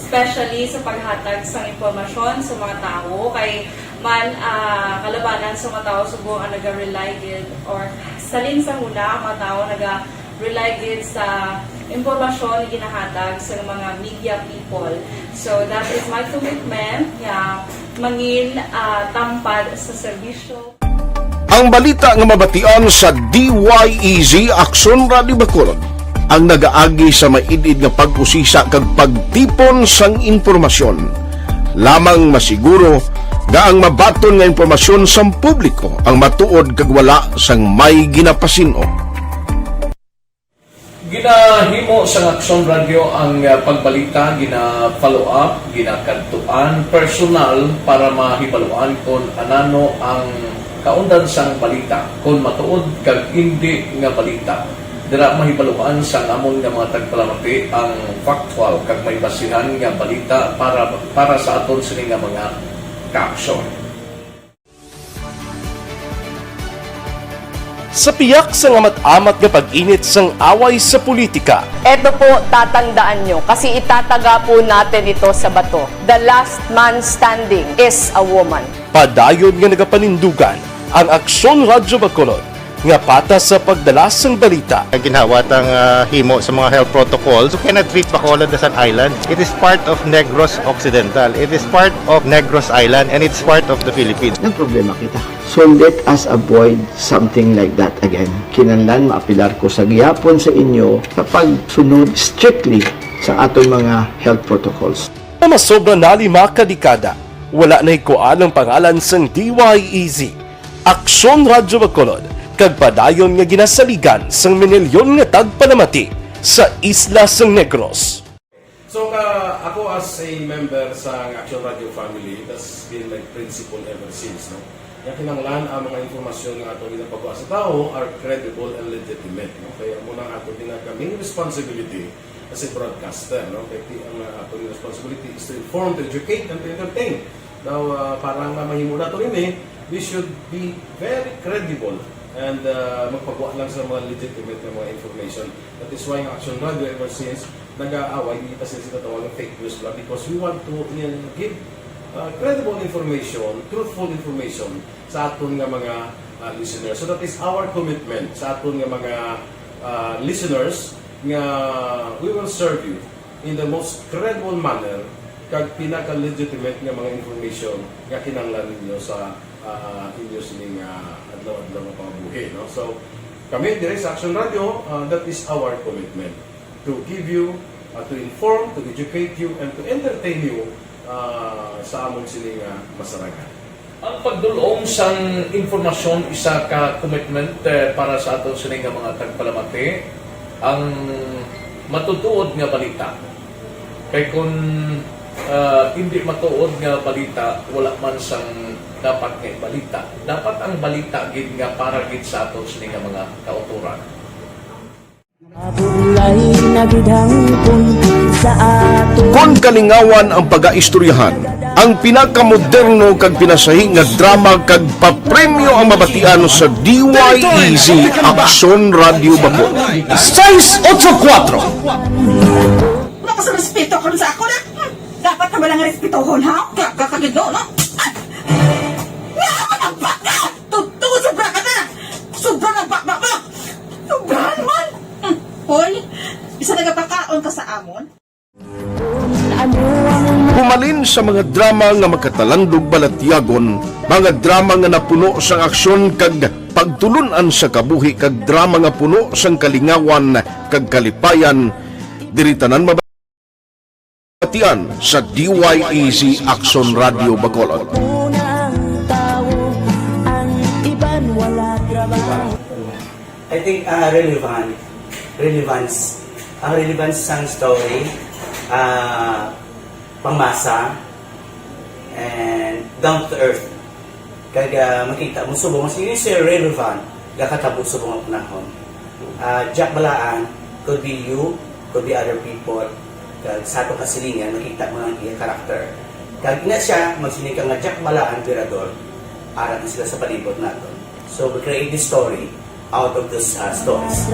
especially sa paghatag sang impormasyon sa mga tawo, kay man ah, kalabanan sa mga tawo subong ang naga-rely gid, or salin sa huna ang mga tawo naga-rely gid sa impormasyon nga ginahatag sa mga media people. So that is my commitment nga mangin ah, tampad sa serbisyo. Ang balita nga mabatian sa D Y E Z Aksyon Radio Bacolod ang nagaagi sa maid-id nga pag-usisa kag pagtipon sang impormasyon. Lamang masiguro nga ang mabaton nga impormasyon sang publiko ang matuod kag wala sang may ginapasin-o. Ginahimo sang Aksyon Radyo ang ah, pagbalita, gina-follow up, ginakadtuan personal para mahibaluan kon anano ang kaundan sang balita, kon matuod kag indi nga balita. Dira mahibaluan sang amon nga mga tagpalamati ang factual kag may basihan nga balita para para sa aton sini nga mga kaaksyon. Sa piyak sang amat-amat nga pag-init sang away sa politika, Eto po, tatandaan nyo, kasi itataga po natin ito sa bato. The last man standing is a woman. Padayon nga nagapanindugan ang Aksyon Radyo Bacolod nga patas sa pagdala sang balita. Ginhawa tang ah, himo sa mga health protocols. You cannot treat Bacolod as an island. It is part of Negros Occidental. It is part of Negros Island and it's part of the Philippines. Nagproblema kita. So let us avoid something like that again. Kinahanglan maapilar ko sa gihapon sa inyo sa pagsunod strictly sa aton mga health protocols. Nga masobra na lima ka dekada, wala na hikuan ang pangalan sang D Y E Z, Aksyon Radyo Bacolod, kag padayon nga ginasaligan sang minilyon nga tagpalamati sa isla sang Negros. So ka, ako as a member sa Action Radio family, that's been my principle ever since, no? Nga kinahanglan ang mga impormasyon nga ato ginapagawa sa tawo are credible and legitimate, no? Kaya amo na ato ginakaming responsibility as a broadcaster, no? Kaya ti ang uh, ato responsibility is to inform, to educate, and to entertain. Now, uh, para nga mahimo nato ini, we should be very credible and uh, magpagawa lang sa mga legitimate nga mga information. That is why ang Action Radio ever since nag-aaway, hindi pa sila sinatawag ng fake news pala because we want to uh, give uh, credible information, truthful information sa aton nga mga uh, listeners. So that is our commitment sa aton nga mga uh, listeners nga we will serve you in the most credible manner kag pinaka-legitimate nga mga information nga kinahanglan ninyo sa uh, inyo sining uh, adlaw-adlaw nga pangabuhi, no? So kami dire sa Action Radio, uh, that is our commitment to give you, uh, to inform, to educate you, and to entertain you uh, sa amon sini nga masarangan. Ang pagdul-ong sang impormasyon isa ka commitment eh, para sa aton sini nga mga tagpalamati, ang matutuod nga balita. Kay kun uh, hindi matuod nga balita, wala man sang dapat nga balita. Dapat ang balita gid nga para gid sa aton sini nga mga kautoran. Kon kalingawan ang pagaistoryahan, ang pinakamoderno kag pinasahi nga drama kag papremyo ang mabatian sa D Y E Z Aksyon Radio Bacolod. Seis ocho kuatro. Wala ka sa respeto karon sa ako na. Hmm. Dapat ka ba lang respetohon, ha? Kaya ka kagido, no? Ay! Nga ka magbaka! Totoo, sobra ka na! Sobra na ba, ba, ba? Sobrahan man! Hmm. Hoy, isa nagapakaon ka sa amon? Humalin sa mga drama nga makatalandog balatyagon, mga drama nga napuno sang aksyon kag pagtulun-an sa kabuhi kag drama nga puno sang kalingawan kag kalipayan, diri tanan mabatian sa D Y E Z Action Radio Bacolod. I think uh, relevant, relevance. Ang relevance sang story, uh, pangmasa, and down to earth. Kag, ah, makita mo subong, mas ini siya relevant, gakatabo subong ang panahon. Ah, Jack Balaan, could be you, could be other people. Kag sa ato kasilingan, makita mo ang iya character. Kag ina siya, magsiling ka nga Jack Balaan, Virador, ara na sila sa palibot nato. So, we create this story out of those, ah, stories.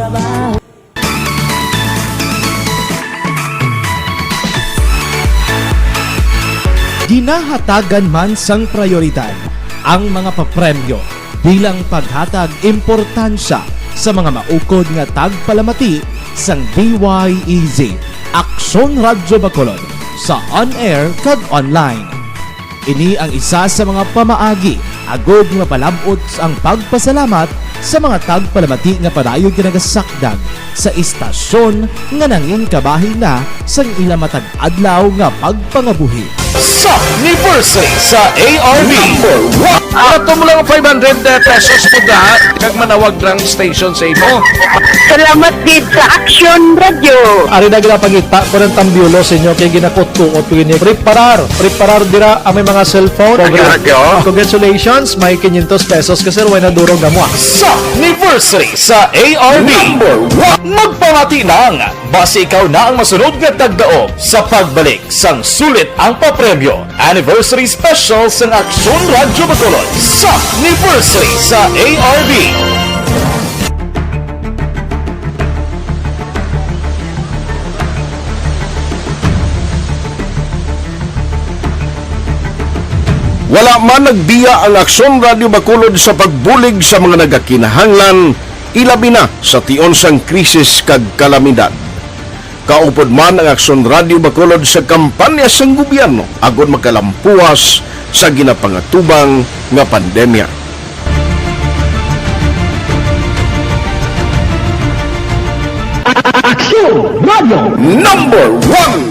Ginahatagan man sang prayoridad ang mga papremyo bilang paghatag importansya sa mga maukod nga tagpalamati sang D Y E Z, Aksyon Radyo Bacolod, sa on-air kag online. Ini ang isa sa mga pamaagi agud nga mapalab-ot ang pagpasalamat sa mga tagpalamati nga padayon nga nagasakdag sa istasyon nga nangin kabahin na sang ila matag adlaw nga pagpangabuhi. Sa anniversary sa A R B. Number one. Ato mo lang five hundred pesos po da, kag manawag lang station sa imo. Salamat gid sa Aksyon Radyo. Ari na ginapangita ko ng tambyulo sa inyo kay ginakutkuot ko ini. Preparar, preparar dira ang may mga cellphone. Radyo. Congratulations, may quinientos pesos ka, sir, way na durog na mo, ah. Sa anniversary sa A R B. Number one. Magpamati lang, basi ikaw na ang masunod nga tagdaog sa pagbalik sang sulit ang papremyo. Anniversary Special sang Aksyon Radyo Bacolod sa anniversary sa A R B. Wala man nagbiya ang Aksyon Radyo Bacolod sa pagbulig sa mga nagakinahanglan, ilabi na sa tion sang krisis kag kalamidad. Kaupod man ang Aksyon Radyo Bacolod sa kampanya sang gobyerno agod makalampuas sa ginapangatubang nga pandemya. Aksyon Radyo. Number one.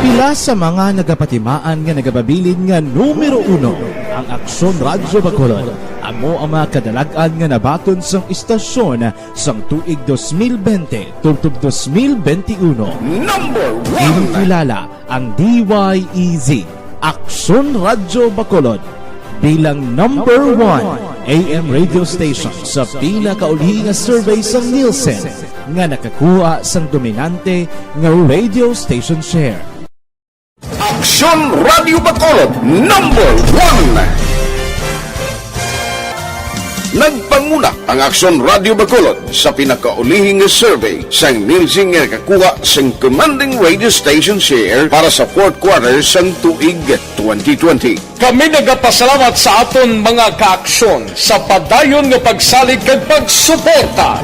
Pila sa mga nagapatimaan nga nagababilin nga numero uno ang Aksyon Radyo Bacolod. Amo ang mga kadalag-an nga nabaton sang istasyon sang tuig dos mil bente tubtob dos mil bente uno. Number one. Ginkilala ang D Y E Z, Aksyon Radyo Bacolod, bilang number one A M radio station sa pinakauli nga survey sang Nielsen nga nakakuha sang dominante nga radio station share. Aksyon Radyo Bacolod, number one. Nagpanguna ang Aksyon Radyo Bacolod sa pinakaulihi nga survey sang Nielsen nga nakakuha sang commanding radio station share para sa fourth quarter sang tuig twenty twenty. Kami nagapasalamat sa aton mga kaaksyon sa padayon nga pagsalig kag pagsuporta.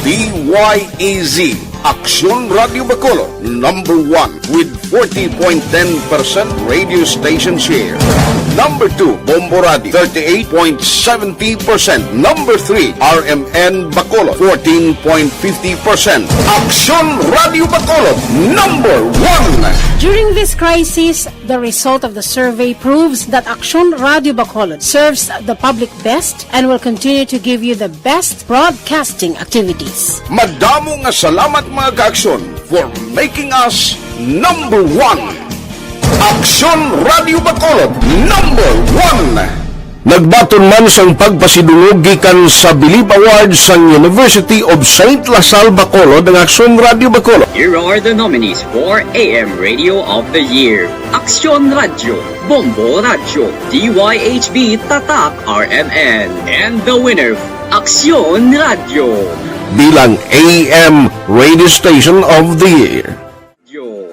D Y E Z, Aksyon Radyo Bacolod, number one with forty point ten percent radio station share. Number two, Bombo Radio, thirty-eight point seventy percent. Number three, R M N Bacolod, fourteen point fifty percent. Aksyon Radyo Bacolod, number one. During this crisis, the result of the survey proves that Aksyon Radyo Bacolod serves the public best and will continue to give you the best broadcasting activities. Madamo nga salamat, mga kaaksyon, for making us number one. Aksyon Radyo Bacolod, number one. Nagbaton man sang pagpasidungog gikan sa Bilib Awards sang University of Saint La Salle Bacolod ang Aksyon Radyo Bacolod. Here are the nominees for A M Radio of the Year: Aksyon Radyo, Bombo Radyo, D Y H B Tatak R M N, and the winner, Aksyon Radyo. Bilang A M Radio Station of the Year. Radyo.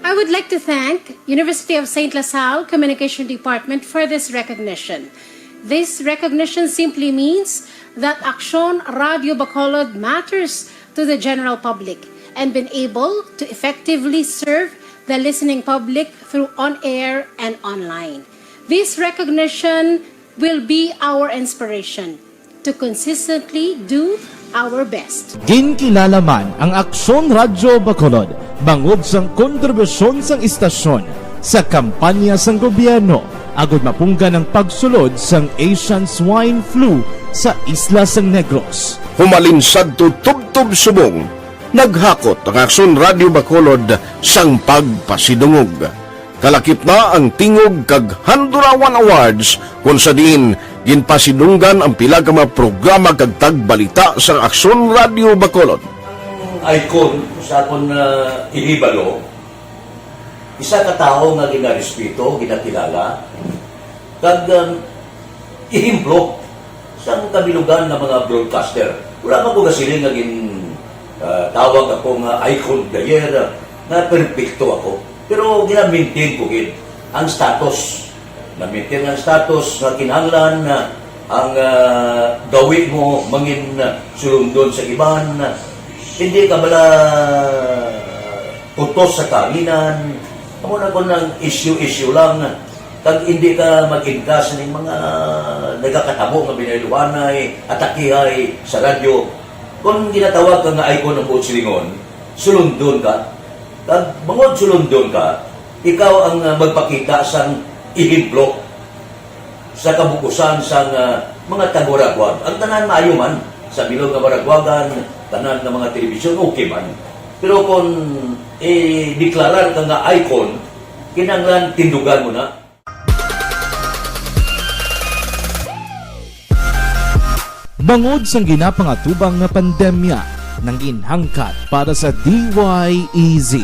I would like to thank University of Saint La Salle Communication Department for this recognition. This recognition simply means that Aksyon Radyo Bacolod matters to the general public and been able to effectively serve the listening public through on-air and online. This recognition will be our inspiration to consistently do our best. Ginkilala man ang Aksyon Radyo Bacolod bangod sang kontribusyon sang istasyon sa kampanya sang gobyerno agod mapunggan ang pagsulod sang Asian Swine Flu sa isla sang Negros. Humalin sadto tubtob subong, naghakot ang Aksyon Radyo Bacolod sang pagpasidungog. Kalakip na ang Tingog kag Handurawan Awards, kon sa diin ginpasidunggan ang pila ka mga programa kag tagbalita sang Aksyon Radyo Bacolod. Ang icon sa akon, ah, ihibalo, isa ka tawo nga ginarespeto, ginakilala, kag, um, ehemplo sang kabilugan nga mga broadcaster. Wala man ko gasiling nga gin, ah, tawag ako nga icon of the year, ah, nga perpekto ako. Pero gina-maintain ko gid ang status. Na-maintain ang status nga kinahanglan na ang, ah, gawi mo mangin, ah, sulundon sa iban. Hindi ka bala putos sa kahanginan. Amo na kun ang issue-issue lang. Kag hindi ka mag-ingkas ning mga nagakatabo nga binayluhanay, atakihay sa radyo. Kung ginatawag ka nga icon ng buot silingon, sulundon ka. Kag bangod sulundon ka, ikaw ang, ah, magpakita sang ehemplo sa kabukusan sang, ah, mga tagwaragwag. Ang tanan maayo man, sa bilog nga waragwagan, tanan nga mga telebisyon, okay man. Pero kung i-deklarar ka nga icon, kinahanglan tindugan mo na. Bangod sang ginapangatubang nga pandemya, nangin hangkat para sa D Y E Z,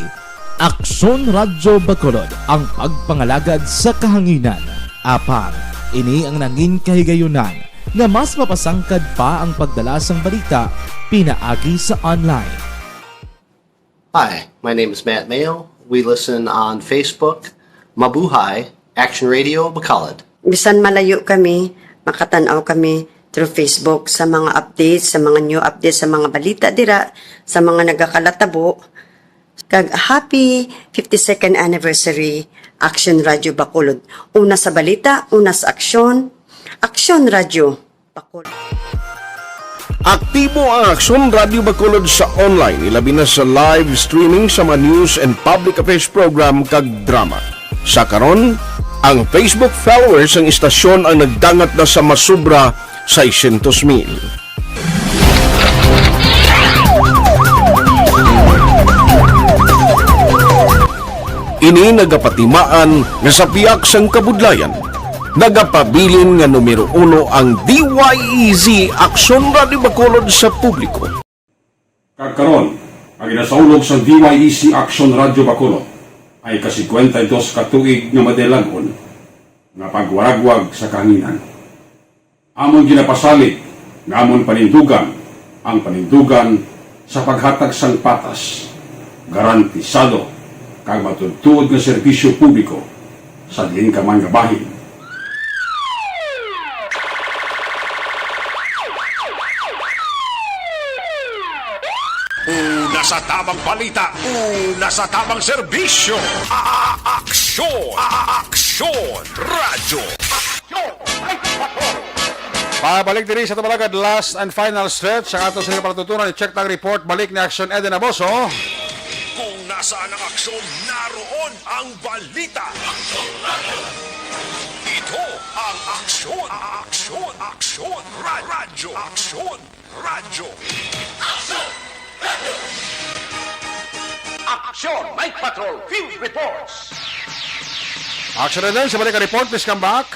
Aksyon Radyo Bacolod ang pagpangalagad sa kahanginan. Apang, ini ang nangin kahigayunan nga mas mapasangkad pa ang pagdala sang balita pinaagi sa online. Hi, my name is Matt Mayo. We listen on Facebook. Mabuhay, Action Radio Bacolod. Bisan malayo kami, makatan-aw kami through Facebook sa mga updates, sa mga new updates, sa mga balita dira, sa mga nagakalatabo. Kag happy fifty-second anniversary, Action Radio Bacolod. Una sa balita, una sa aksyon, Action Radio. Bacolod. Aktibo ang Aksyon Radyo Bacolod sa online, ilabi na sa live streaming sa mga news and public affairs program kag drama. Sa karon, ang Facebook followers sang istasyon ang nagdangat na sa masubra seiscientos mil. Ini nagapatimaan nga sa pihak sang kabudlayan, nagapabilin nga numero uno ang D Y E Z Aksyon Radyo Bacolod sa publiko. Kag karon, ang ginasaulog sang D Y E Z Aksyon Radyo Bacolod ay ka-singkwenta y dos ka tuig nga madaylagon nga pagwaragwag sa kahanginan. Amon ginapasalig nga amon panindugan ang panindugan sa paghatag sang patas, garantisado, kag matuodtuod nga serbisyo publiko sa diin ka man nga bahin. Una sa tamang balita, una sa tamang serbisyo, a-, a-, aksyon, a-, a-, aksyon, radyo. Pabalik diri sa Tumalagad, last and final stretch. Ang ato sa palatutunan, i-check ang report. Balik ni Action Eden Aboso. Kung nasaan ang aksyon, naroon ang balita. Ito ang aksyon, aksyon, aksyon, ra-, radyo, aksyon, radyo. Action Night Patrol Field Reports. Action Eden, sa balik ang report, please come back.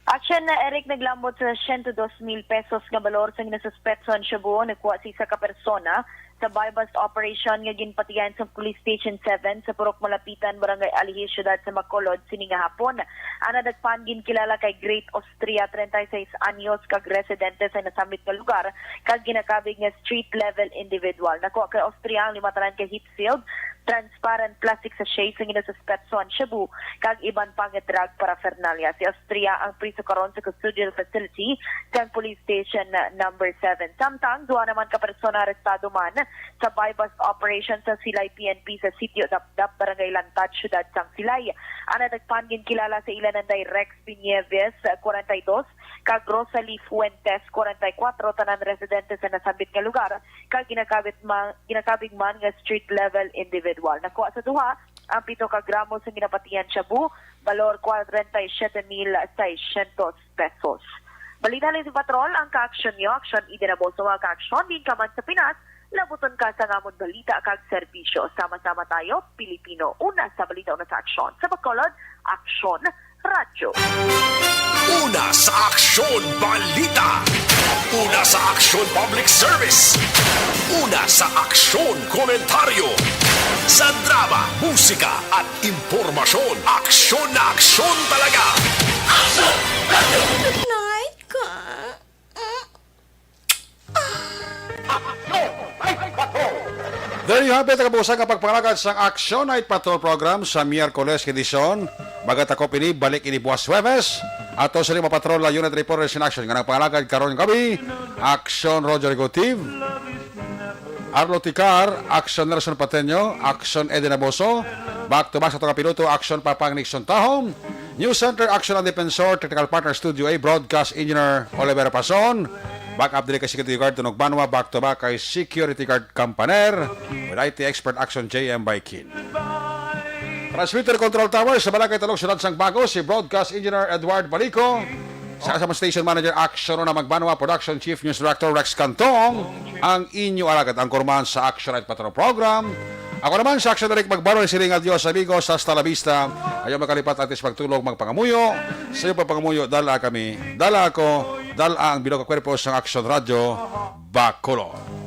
Action na Eric, naglambot sa siyento dos mil pesos nga balor sang nasuspetso ang shabu nakuha sa isa ka persona sa buy-bust operation nga ginpatigayon sa Police Station seven sa Purok Malapitan, Barangay Alihi, Siyudad sa Bacolod, sini nga hapon. Ang nadakpan ginkilala kay Great Austria, treinta y seis anyos, kag residente sa nasambit nga lugar, kag ginakabig nga street-level individual. Nakuha kay Austria ang lima tanan ka heat-sealed, transparent plastic sachet sa ginasuspetso ang shabu kag iban pa nga drug paraphernalia. Si Austria ang priso karon sa custodial facility sa Police Station Number Seven. Samtang, duha naman ka persona arestado man sa buy-bust operation sa Silay P N P sa Sitio Dapdap, Barangay Lantad, Siyudad sang Silay. Ang nadakpan ginkilala sa ila nanday Rex Piñeves, kwarenta y dos, kag Rosalie Fuentes, kwarenta y kuwatro, tanan residente sa nasambit nga lugar, kag ginakabit ma-, ginakabig man nga street-level individual. Nakuha sa duha Ang pito ka gramo sang ginapatihan shabu, balor kwarenta y siete mil seiscientos pesos. Balita ni Patrol, ang kaaksyon niyo, aksyon Eden Amoso, mga kaaksyon, din ka man sa Pinas, labuton ka sa ngamon balita kag serbisyo. Sama-sama tayo, Pilipino. Una sa balita, una sa aksyon. Sa Bacolod, Aksyon Radyo. Una sa Aksyon Balita. Una sa Aksyon Public Service. Una sa Aksyon Komentaryo. Sa drama, musika at impormasyon, aksyon na aksyon talaga. Aksyon Radyo. Good night, ka. There you have it, kapusan, nga pagpangalagad sang Aksyon Night Patrol program sa Miyerkules nga edisyon. Magatakop ini, balik ini buwas Huwebes. Ato sa lima patrol, la Unit Reporters in Action, nga nagpangalagad karon gabi, Aksyon Roger Gotiv, Arlo Ticar, Aksyon Nelson Pateño, Aksyon Eden Aboso, back to back sa tunga piloto, Aksyon Papang Nixon Tahom, News Center, Aksyon ang Defensor, Technical Partner Studio A, Broadcast Engineer Oliver Pason, backup diri kay Security Guard Tunog Banwa, back to back kay Security Guard Campaner, with I T expert Aksyon J M Baikin. Transmitter Control Tower sa Balakay Talog, Siyudad sang Bago, si Broadcast Engineer Edward Balico. Sa, sa Station Manager, Aksyon Una Magbanwa, Production Chief, News Director Rex Cantong, ang inyo alagad, ang kurman sa Aksyon Night Patrol Program. Ako naman sa Aksyon Direct Magbanwa, siring, adios, amigos, hasta la vista. Ayaw makalipat, atis magtulog, magpangamuyo. Sa iyo pagpangamuyo, dala kami, dala ako, dala ang bilog ka kwerpo sa Aksyon Radyo, Bacolod.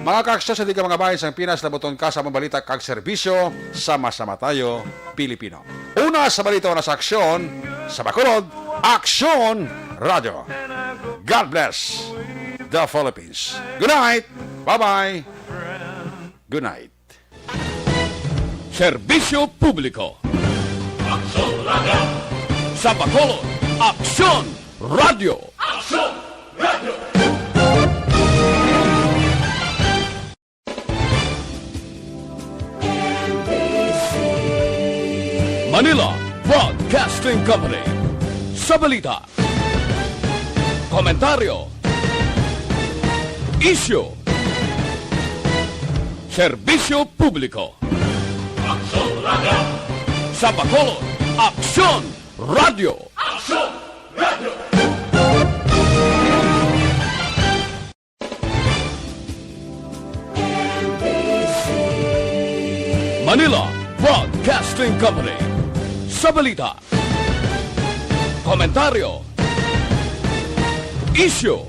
Mga kaaksyon sa di ka mga bahin sang Pinas, labuton ka sa mga balita kag serbisyo, sama-sama tayo, Pilipino. Una sa balita, una sa aksyon, sa Bacolod, Aksyon Radyo. God bless the Philippines. Good night. Bye-bye. Good night. Serbisyo Publiko. Aksyon Radyo. Sa Bacolod, Aksyon Radyo. Aksyon Radyo. Manila Broadcasting Company. Sa balita, komentaryo, isyu, serbisyo publiko. Aksyon Radyo. Sa Bacolod, Aksyon Radyo. Aksyon Radyo. Manila Broadcasting Company. Sa balita, komentaryo, isyu,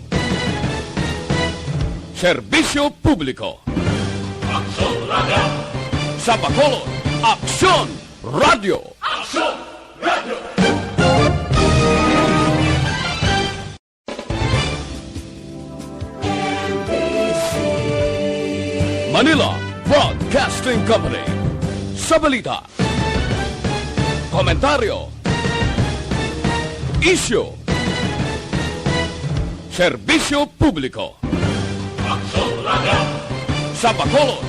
serbisyo publiko. Aksyon Radyo. Sa Bacolod, Aksyon Radyo. Aksyon Radyo. Manila Broadcasting Company. Sa balita, komentaryo, isyu, serbisyo publiko. Aksyon Radyo. Sa Bacolod,